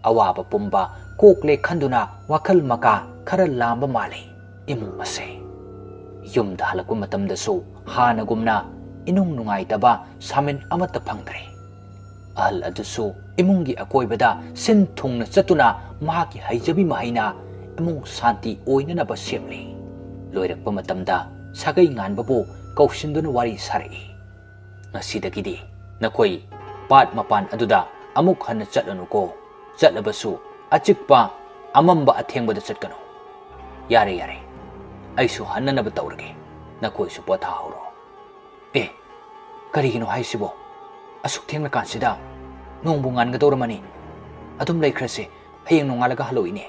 ꯑꯋꯥꯕ ꯄꯨꯝꯕ ꯀꯣꯛꯂꯦ ꯈꯟꯗꯨꯅ ꯋꯥꯈꯜ ꯃꯀꯥ ꯈꯔ ꯂꯥꯝꯕ ꯃꯥꯜꯂꯤ ꯏꯃꯨꯡ ꯑꯁꯦ꯫ ꯌꯨꯝꯗ ꯍꯜꯂꯛꯄ ꯃꯇꯝꯗꯁꯨ ꯍꯥꯟꯅꯒꯨꯝꯅ ꯏꯅꯨꯡ ꯅꯨꯡꯉꯥꯏꯇꯕ ꯁꯥꯃꯤꯟ ꯑꯃꯠꯇ ꯐꯪꯗ꯭ꯔꯦ꯫ ꯑꯍꯜ ꯑꯗꯨꯁꯨ ꯏꯃꯨꯡꯒꯤ ꯑꯀꯣꯏꯕꯗ ꯁꯤꯟ ꯊꯨꯡꯅ ꯆꯠꯇꯨꯅ ꯃꯍꯥꯛꯀꯤ ꯍꯩꯖꯕꯤ ꯃꯍꯩꯅ ꯏꯃꯨꯡ ꯁꯥꯟꯇꯤ ꯑꯣꯏꯅꯅꯕ ꯁꯦꯝꯂꯤ꯫ ꯂꯣꯏꯔꯛꯄ ꯃꯇꯝꯗ ꯁꯥꯒꯩ ꯉꯥꯟꯕꯕꯨ ꯀꯧꯁꯤꯟꯗꯨꯅ ꯋꯥꯔꯤ ꯁꯥꯔꯛꯏ꯫ "ꯉꯁꯤꯗꯒꯤꯗꯤ ꯅꯈꯣꯏ ꯄꯥꯠ ꯃꯄꯥꯟ ꯑꯗꯨꯗ ꯑꯃꯨꯛ ꯍꯟꯅ ꯆꯠꯂꯅꯨꯀꯣ꯫ ꯆꯠꯂꯕꯁꯨ ꯑꯆꯤꯛꯄ ꯑꯃꯝꯕ ꯑꯊꯦꯡꯕꯗ ꯆꯠꯀꯅꯨ꯫ ꯌꯥꯔꯦ, ꯌꯥꯔꯦ, ꯑꯩꯁꯨ ꯍꯟꯅꯅꯕ ꯇꯧꯔꯒꯦ꯫ ꯅꯈꯣꯏꯁꯨ ꯄꯣꯊꯥꯍꯧꯔꯣ꯫" "ꯑꯦ, ꯀꯔꯤꯒꯤꯅꯣ ꯍꯥꯏꯁꯤꯕꯣ? ꯑꯁꯨꯛ ꯊꯦꯡꯂꯀꯥꯟꯁꯤꯗ? ꯅꯣꯡꯕꯨ ꯉꯥꯟꯒꯗꯧꯔꯝꯃꯅꯤ꯫ ꯑꯗꯨꯝ ꯂꯩꯈ꯭ꯔꯁꯦ, ꯍꯌꯦꯡ ꯅꯣꯡꯉꯥꯜꯂꯒ ꯍꯜꯂꯛꯑꯣ, ꯏꯅꯦ꯫"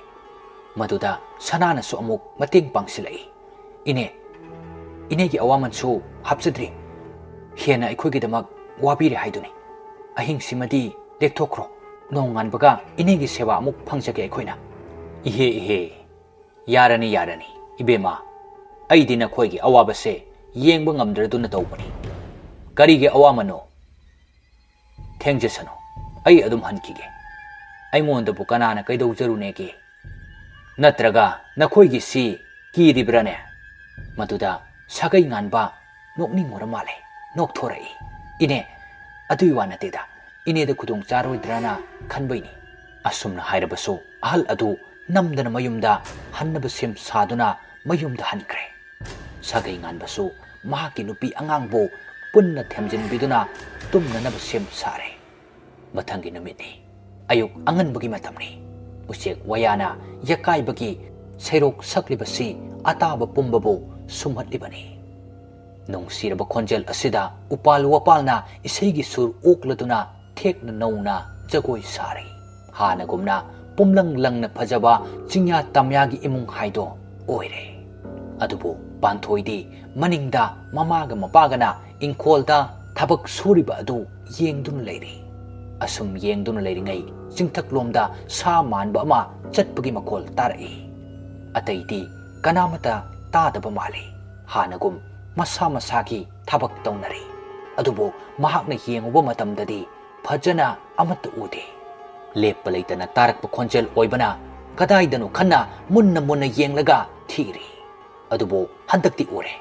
ꯃꯗꯨꯗ ꯁꯅꯥꯅꯁꯨ ꯑꯃꯨꯛ ꯃꯇꯦꯡ ꯄꯥꯡꯁꯤꯜꯂꯛꯏ꯫ "ꯏꯅꯦ, ꯏꯅꯦꯒꯤ ꯑꯋꯥꯃꯟꯁꯨ ꯍꯥꯞꯆꯗ꯭ꯔꯤ꯫ ꯍꯦꯟꯅ ꯑꯩꯈꯣꯏꯒꯤꯗꯃꯛ ꯋꯥꯕꯤꯔꯦ ꯍꯥꯏꯗꯨꯅꯤ꯫ ꯑꯍꯤꯡꯁꯤꯃꯗꯤ ꯂꯦꯛꯊꯣꯛꯈ꯭ꯔꯣ꯫ ꯅꯣꯡꯉꯥꯟꯕꯒ ꯏꯅꯦꯒꯤ ꯁꯦꯕꯥ ꯑꯃꯨꯛ ꯐꯪꯖꯒꯦ ꯑꯩꯈꯣꯏꯅ꯫" "ꯏꯍꯦ, ꯏꯍꯦ, ꯌꯥꯔꯅꯤ, ꯌꯥꯔꯅꯤ, ꯏꯕꯦꯝꯃ꯫ ꯑꯩꯗꯤ ꯅꯈꯣꯏꯒꯤ ꯑꯋꯥꯕꯁꯦ ꯌꯦꯡꯕ ꯉꯝꯗ꯭ꯔꯗꯨꯅ ꯇꯧꯕꯅꯤ꯫ ꯀꯔꯤꯒꯤ ꯑꯋꯥꯃꯟꯅꯣ? ꯊꯦꯡꯖꯁꯅꯨ, ꯑꯩ ꯑꯗꯨꯝ ꯍꯟꯈꯤꯒꯦ꯫ ꯑꯩꯉꯣꯟꯗꯕꯨ ꯀꯅꯥꯅ ꯀꯩꯗꯧꯖꯔꯨꯅꯦꯒꯦ? ꯅꯠꯇ꯭ꯔꯒ ꯅꯈꯣꯏꯒꯤꯁꯤ ꯀꯤꯔꯤꯕ꯭ꯔꯥꯅꯦ?" ꯃꯗꯨꯗ ꯁꯥꯒꯩ ꯉꯥꯟꯕ ꯅꯣꯛꯅꯤꯡꯉꯨꯔ ꯃꯥꯜꯂꯦ, ꯅꯣꯛꯊꯣꯔꯛꯏ꯫ "ꯏꯅꯦ, ꯑꯗꯨꯏ ꯋꯥ ꯅꯠꯇꯦꯗ, ꯏꯅꯦꯗ ꯈꯨꯗꯣꯡ ꯆꯥꯔꯣꯏꯗ꯭ꯔꯥꯅ ꯈꯟꯕꯩꯅꯤ꯫" ꯑꯁꯨꯝꯅ ꯍꯥꯏꯔꯕꯁꯨ ꯑꯍꯜ ꯑꯗꯨ ꯅꯝꯗꯅ ꯃꯌꯨꯝꯗ ꯍꯟꯅꯕ ꯁꯦꯝ ꯁꯥꯗꯨꯅ ꯃꯌꯨꯝꯗ ꯍꯟꯈ꯭ꯔꯦ꯫ ꯁꯥꯒꯩ ꯉꯥꯟꯕꯁꯨ ꯃꯍꯥꯛꯀꯤ ꯅꯨꯄꯤ ꯑꯉꯥꯡꯕꯨ ꯄꯨꯟꯅ ꯊꯦꯝꯖꯤꯟꯕꯤꯗꯨꯅ ꯇꯨꯝꯅꯅꯕ ꯁꯦꯝ ꯁꯥꯔꯦ꯫ ꯃꯊꯪꯒꯤ ꯅꯨꯃꯤꯠꯅꯤ꯫ ꯑꯌꯨꯛ ꯑꯉꯟꯕꯒꯤ ꯃꯇꯝꯅꯤ꯫ ꯎꯆꯦꯛ ꯋꯥꯌꯥꯅ ꯌꯦꯀꯥꯏꯕꯒꯤ ꯁꯩꯔꯣꯛ ꯁꯛꯂꯤꯕꯁꯤ ꯑꯇꯥꯕ ꯄꯨꯝꯕꯕꯨ ꯁꯨꯝꯍꯠꯂꯤꯕꯅꯤ꯫ ꯅꯨꯡꯁꯤꯔꯕ ꯈꯣꯟꯖꯦꯜ ꯑꯁꯤꯗ ꯎꯄꯥꯜ ꯋꯥꯄꯥꯜꯅ ꯏꯁꯩꯒꯤ ꯁꯨꯔ ꯑꯣꯛꯂꯗꯨꯅ ꯊꯦꯛꯅ ꯅꯧꯅ ꯖꯒꯣꯏ ꯁꯥꯔꯤ꯫ ꯍꯥꯟꯅꯒꯨꯝꯅ ꯄꯨꯝꯂꯪ ꯂꯪꯅ ꯐꯖꯕ ꯆꯤꯡꯌꯥ ꯇꯝꯌꯥꯒꯤ ꯏꯃꯨꯡ ꯍꯥꯏꯗꯣ ꯑꯣꯏꯔꯦ꯫ ꯑꯗꯨꯕꯨ ꯄꯥꯟꯊꯣꯏꯗꯤ ꯃꯅꯤꯡꯗ ꯃꯃꯥꯒ ꯃꯄꯥꯒꯅ ꯏꯪꯈꯣꯜꯗ ꯊꯕꯛ ꯁꯨꯔꯤꯕ ꯑꯗꯨ ꯌꯦꯡꯗꯨꯅ ꯂꯩꯔꯤ꯫ ꯑꯁꯨꯝ ꯌꯦꯡꯗꯨꯅ ꯂꯩꯔꯤꯉꯩ ꯆꯤꯡꯊꯛꯂꯣꯝꯗ ꯁꯥ ꯃꯥꯟꯕ ꯑꯃ ꯆꯠꯄꯒꯤ ꯃꯈꯣꯜ ꯇꯥꯔꯛꯏ꯫ ꯑꯇꯩꯗꯤ ꯀꯅꯥꯃꯠꯇ ꯇꯥꯗꯕ ꯃꯥꯜꯂꯤ꯫ ꯍꯥꯟꯅꯒꯨꯝ ꯃꯁꯥ ꯃꯁꯥꯒꯤ ꯊꯕꯛ ꯇꯧꯅꯔꯤ꯫ ꯑꯗꯨꯕꯨ ꯃꯍꯥꯛꯅ ꯌꯦꯡꯉꯨꯕ ꯃꯇꯝꯗꯗꯤ ꯐꯖꯅ ꯑꯃꯠꯇ ꯎꯗꯦ꯫ ꯂꯦꯞꯄ ꯂꯩꯇꯅ ꯇꯥꯔꯛꯄ ꯈꯣꯟꯖꯦꯜ ꯑꯣꯏꯕꯅ ꯀꯗꯥꯏꯗꯅꯣ ꯈꯟꯅ ꯃꯨꯟꯅ ꯃꯨꯟꯅ ꯌꯦꯡꯂꯒ ꯊꯤꯔꯤ꯫ ꯑꯗꯨꯕꯨ ꯍꯟꯗꯛꯇꯤ ꯎꯔꯦ꯫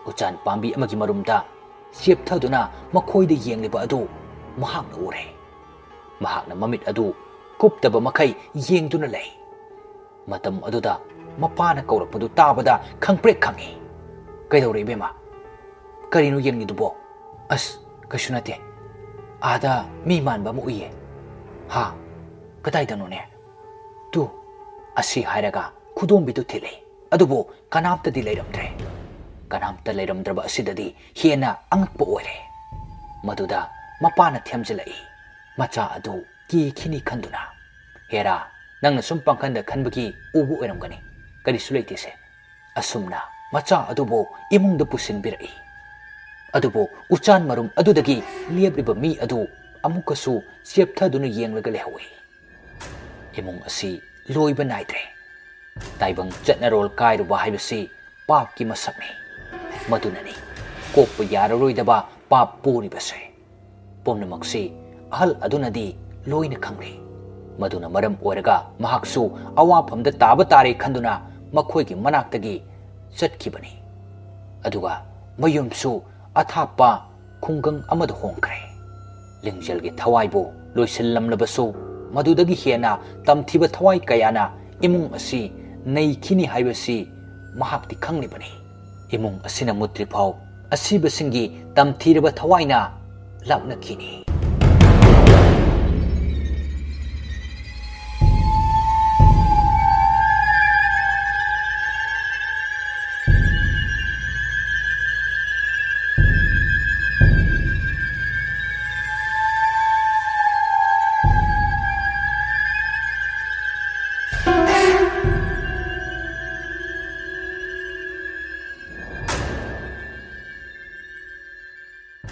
ꯎꯆꯥꯟ ꯄꯥꯝꯕꯤ ꯑꯃꯒꯤ ꯃꯔꯨꯝꯗ ꯆꯦꯞꯊꯗꯨꯅ ꯃꯈꯣꯏꯗ ꯌꯦꯡꯂꯤꯕ ꯑꯗꯨ ꯃꯍꯥꯛꯅ ꯎꯔꯦ꯫ ꯃꯍꯥꯛꯅ ꯃꯃꯤꯠ ꯑꯗꯨ ꯀꯨꯞꯇꯕ ꯃꯈꯩ ꯌꯦꯡꯗꯨꯅ ꯂꯩ꯫ ꯃꯇꯝ ꯑꯗꯨꯗ ꯃꯄꯥꯅ ꯀꯧꯔꯛꯄꯗꯨ ꯇꯥꯕꯗ ꯈꯪꯄ꯭ꯔꯦꯛ ꯈꯪꯏ꯫ "ꯀꯩꯗꯧꯔꯦ ꯏꯕꯦꯝꯃ? ꯀꯔꯤꯅꯣ ꯌꯦꯡꯂꯤꯗꯨꯕꯣ?" "ꯑꯁ, ꯀꯩꯁꯨ ꯅꯠꯇꯦ꯫ ꯑꯥꯗ ꯃꯤ ꯃꯥꯟꯕ ꯑꯃ ꯎꯏꯌꯦ꯫" "ꯍꯥ? ꯀꯗꯥꯏꯗꯅꯣꯅꯦ?" "ꯇꯨ꯫" ꯑꯁꯤ ꯍꯥꯏꯔꯒ ꯈꯨꯗꯣꯝꯕꯤꯗꯨ ꯊꯤꯜꯂꯤ꯫ ꯑꯗꯨꯕꯨ ꯀꯅꯥꯝꯇꯗꯤ ꯂꯩꯔꯝꯗ꯭ꯔꯦ꯫ ꯀꯅꯥꯝꯇ ꯂꯩꯔꯝꯗ꯭ꯔꯕ ꯑꯁꯤꯗꯗꯤ ꯍꯦꯟꯅ ꯑꯉꯛꯄ ꯑꯣꯏꯔꯦ꯫ ꯃꯗꯨꯗ ꯃꯄꯥꯅ ꯊꯦꯝꯖꯤꯜꯂꯛꯏ꯫ ꯃꯆꯥ ꯑꯗꯨ ꯀꯤꯈꯤꯅꯤ ꯈꯟꯗꯨꯅ꯫ "ꯍꯦꯔꯥ, ꯅꯪꯅ ꯁꯨꯝ ꯄꯥꯡꯈꯟꯗ ꯈꯟꯕꯒꯤ ꯎꯕ ꯑꯣꯏꯔꯝꯒꯅꯤ꯫ ꯀꯔꯤꯁꯨ ꯂꯩꯇꯦꯁꯦ꯫" ꯑꯁꯨꯝꯅ ꯃꯆꯥ ꯑꯗꯨꯕꯨ ꯏꯃꯨꯡꯗ ꯄꯨꯁꯤꯟꯕꯤꯔꯛꯏ꯫ ꯑꯗꯨꯕꯨ ꯎꯆꯥꯟ ꯃꯔꯨꯝ ꯑꯗꯨꯗꯒꯤ ꯂꯦꯞꯂꯤꯕ ꯃꯤ ꯑꯗꯨ ꯑꯃꯨꯛꯀꯁꯨ ꯆꯦꯞꯊꯗꯨꯅ ꯌꯦꯡꯂꯒ ꯂꯩꯍꯧꯏ꯫ ꯏꯃꯨꯡ ꯑꯁꯤ ꯂꯣꯏꯕ ꯅꯥꯏꯗ꯭ꯔꯦ꯫ ꯇꯥꯏꯕꯪ ꯆꯠꯅꯔꯣꯜ ꯀꯥꯏꯔꯨꯕ ꯍꯥꯏꯕꯁꯤ ꯄꯥꯞꯀꯤ ꯃꯁꯛꯅꯤ꯫ ꯃꯗꯨꯅꯅꯤ ꯀꯣꯛꯄ ꯌꯥꯔꯔꯣꯏꯗꯕ ꯄꯥꯞ ꯄꯣꯔꯤꯕꯁꯦ꯫ ꯄꯨꯝꯅꯃꯛꯁꯤ ꯑꯍꯜ ꯑꯗꯨꯅꯗꯤ ꯂꯣꯏꯅ ꯈꯪꯂꯤ꯫ ꯃꯗꯨꯅ ꯃꯔꯝ ꯑꯣꯏꯔꯒ ꯃꯍꯥꯛꯁꯨ ꯑꯋꯥꯐꯝꯗ ꯇꯥꯕ ꯇꯥꯔꯦ ꯈꯟꯗꯨꯅ ꯃꯈꯣꯏꯒꯤ ꯃꯅꯥꯛꯇꯒꯤ ꯆꯠꯈꯤꯕꯅꯤ꯫ ꯑꯗꯨꯒ ꯃꯌꯨꯝꯁꯨ ꯑꯊꯥꯞꯄ ꯈꯨꯡꯒꯪ ꯑꯃꯗ ꯍꯣꯡꯈ꯭ꯔꯦ꯫ ꯂꯤꯡꯖꯦꯜꯒꯤ ꯊꯋꯥꯏꯕꯨ ꯂꯣꯏꯁꯤꯜꯂꯝꯂꯕꯁꯨ, ꯃꯗꯨꯗꯒꯤ ꯍꯦꯟꯅ ꯇꯝꯊꯤꯕ ꯊꯋꯥꯏ ꯀꯌꯥꯅ ꯏꯃꯨꯡ ꯑꯁꯤ ꯅꯩꯈꯤꯅꯤ ꯍꯥꯏꯕꯁꯤ ꯃꯍꯥꯛꯇꯤ ꯈꯪꯂꯤꯕꯅꯤ꯫ ꯏꯃꯨꯡ ꯑꯁꯤꯅ ꯃꯨꯠꯇ꯭ꯔꯤꯐꯥꯎ ꯑꯁꯤꯕꯁꯤꯡꯒꯤ ꯇꯝꯊꯤꯔꯕ ꯊꯋꯥꯏꯅ ꯂꯥꯛꯅꯈꯤꯅꯤ꯫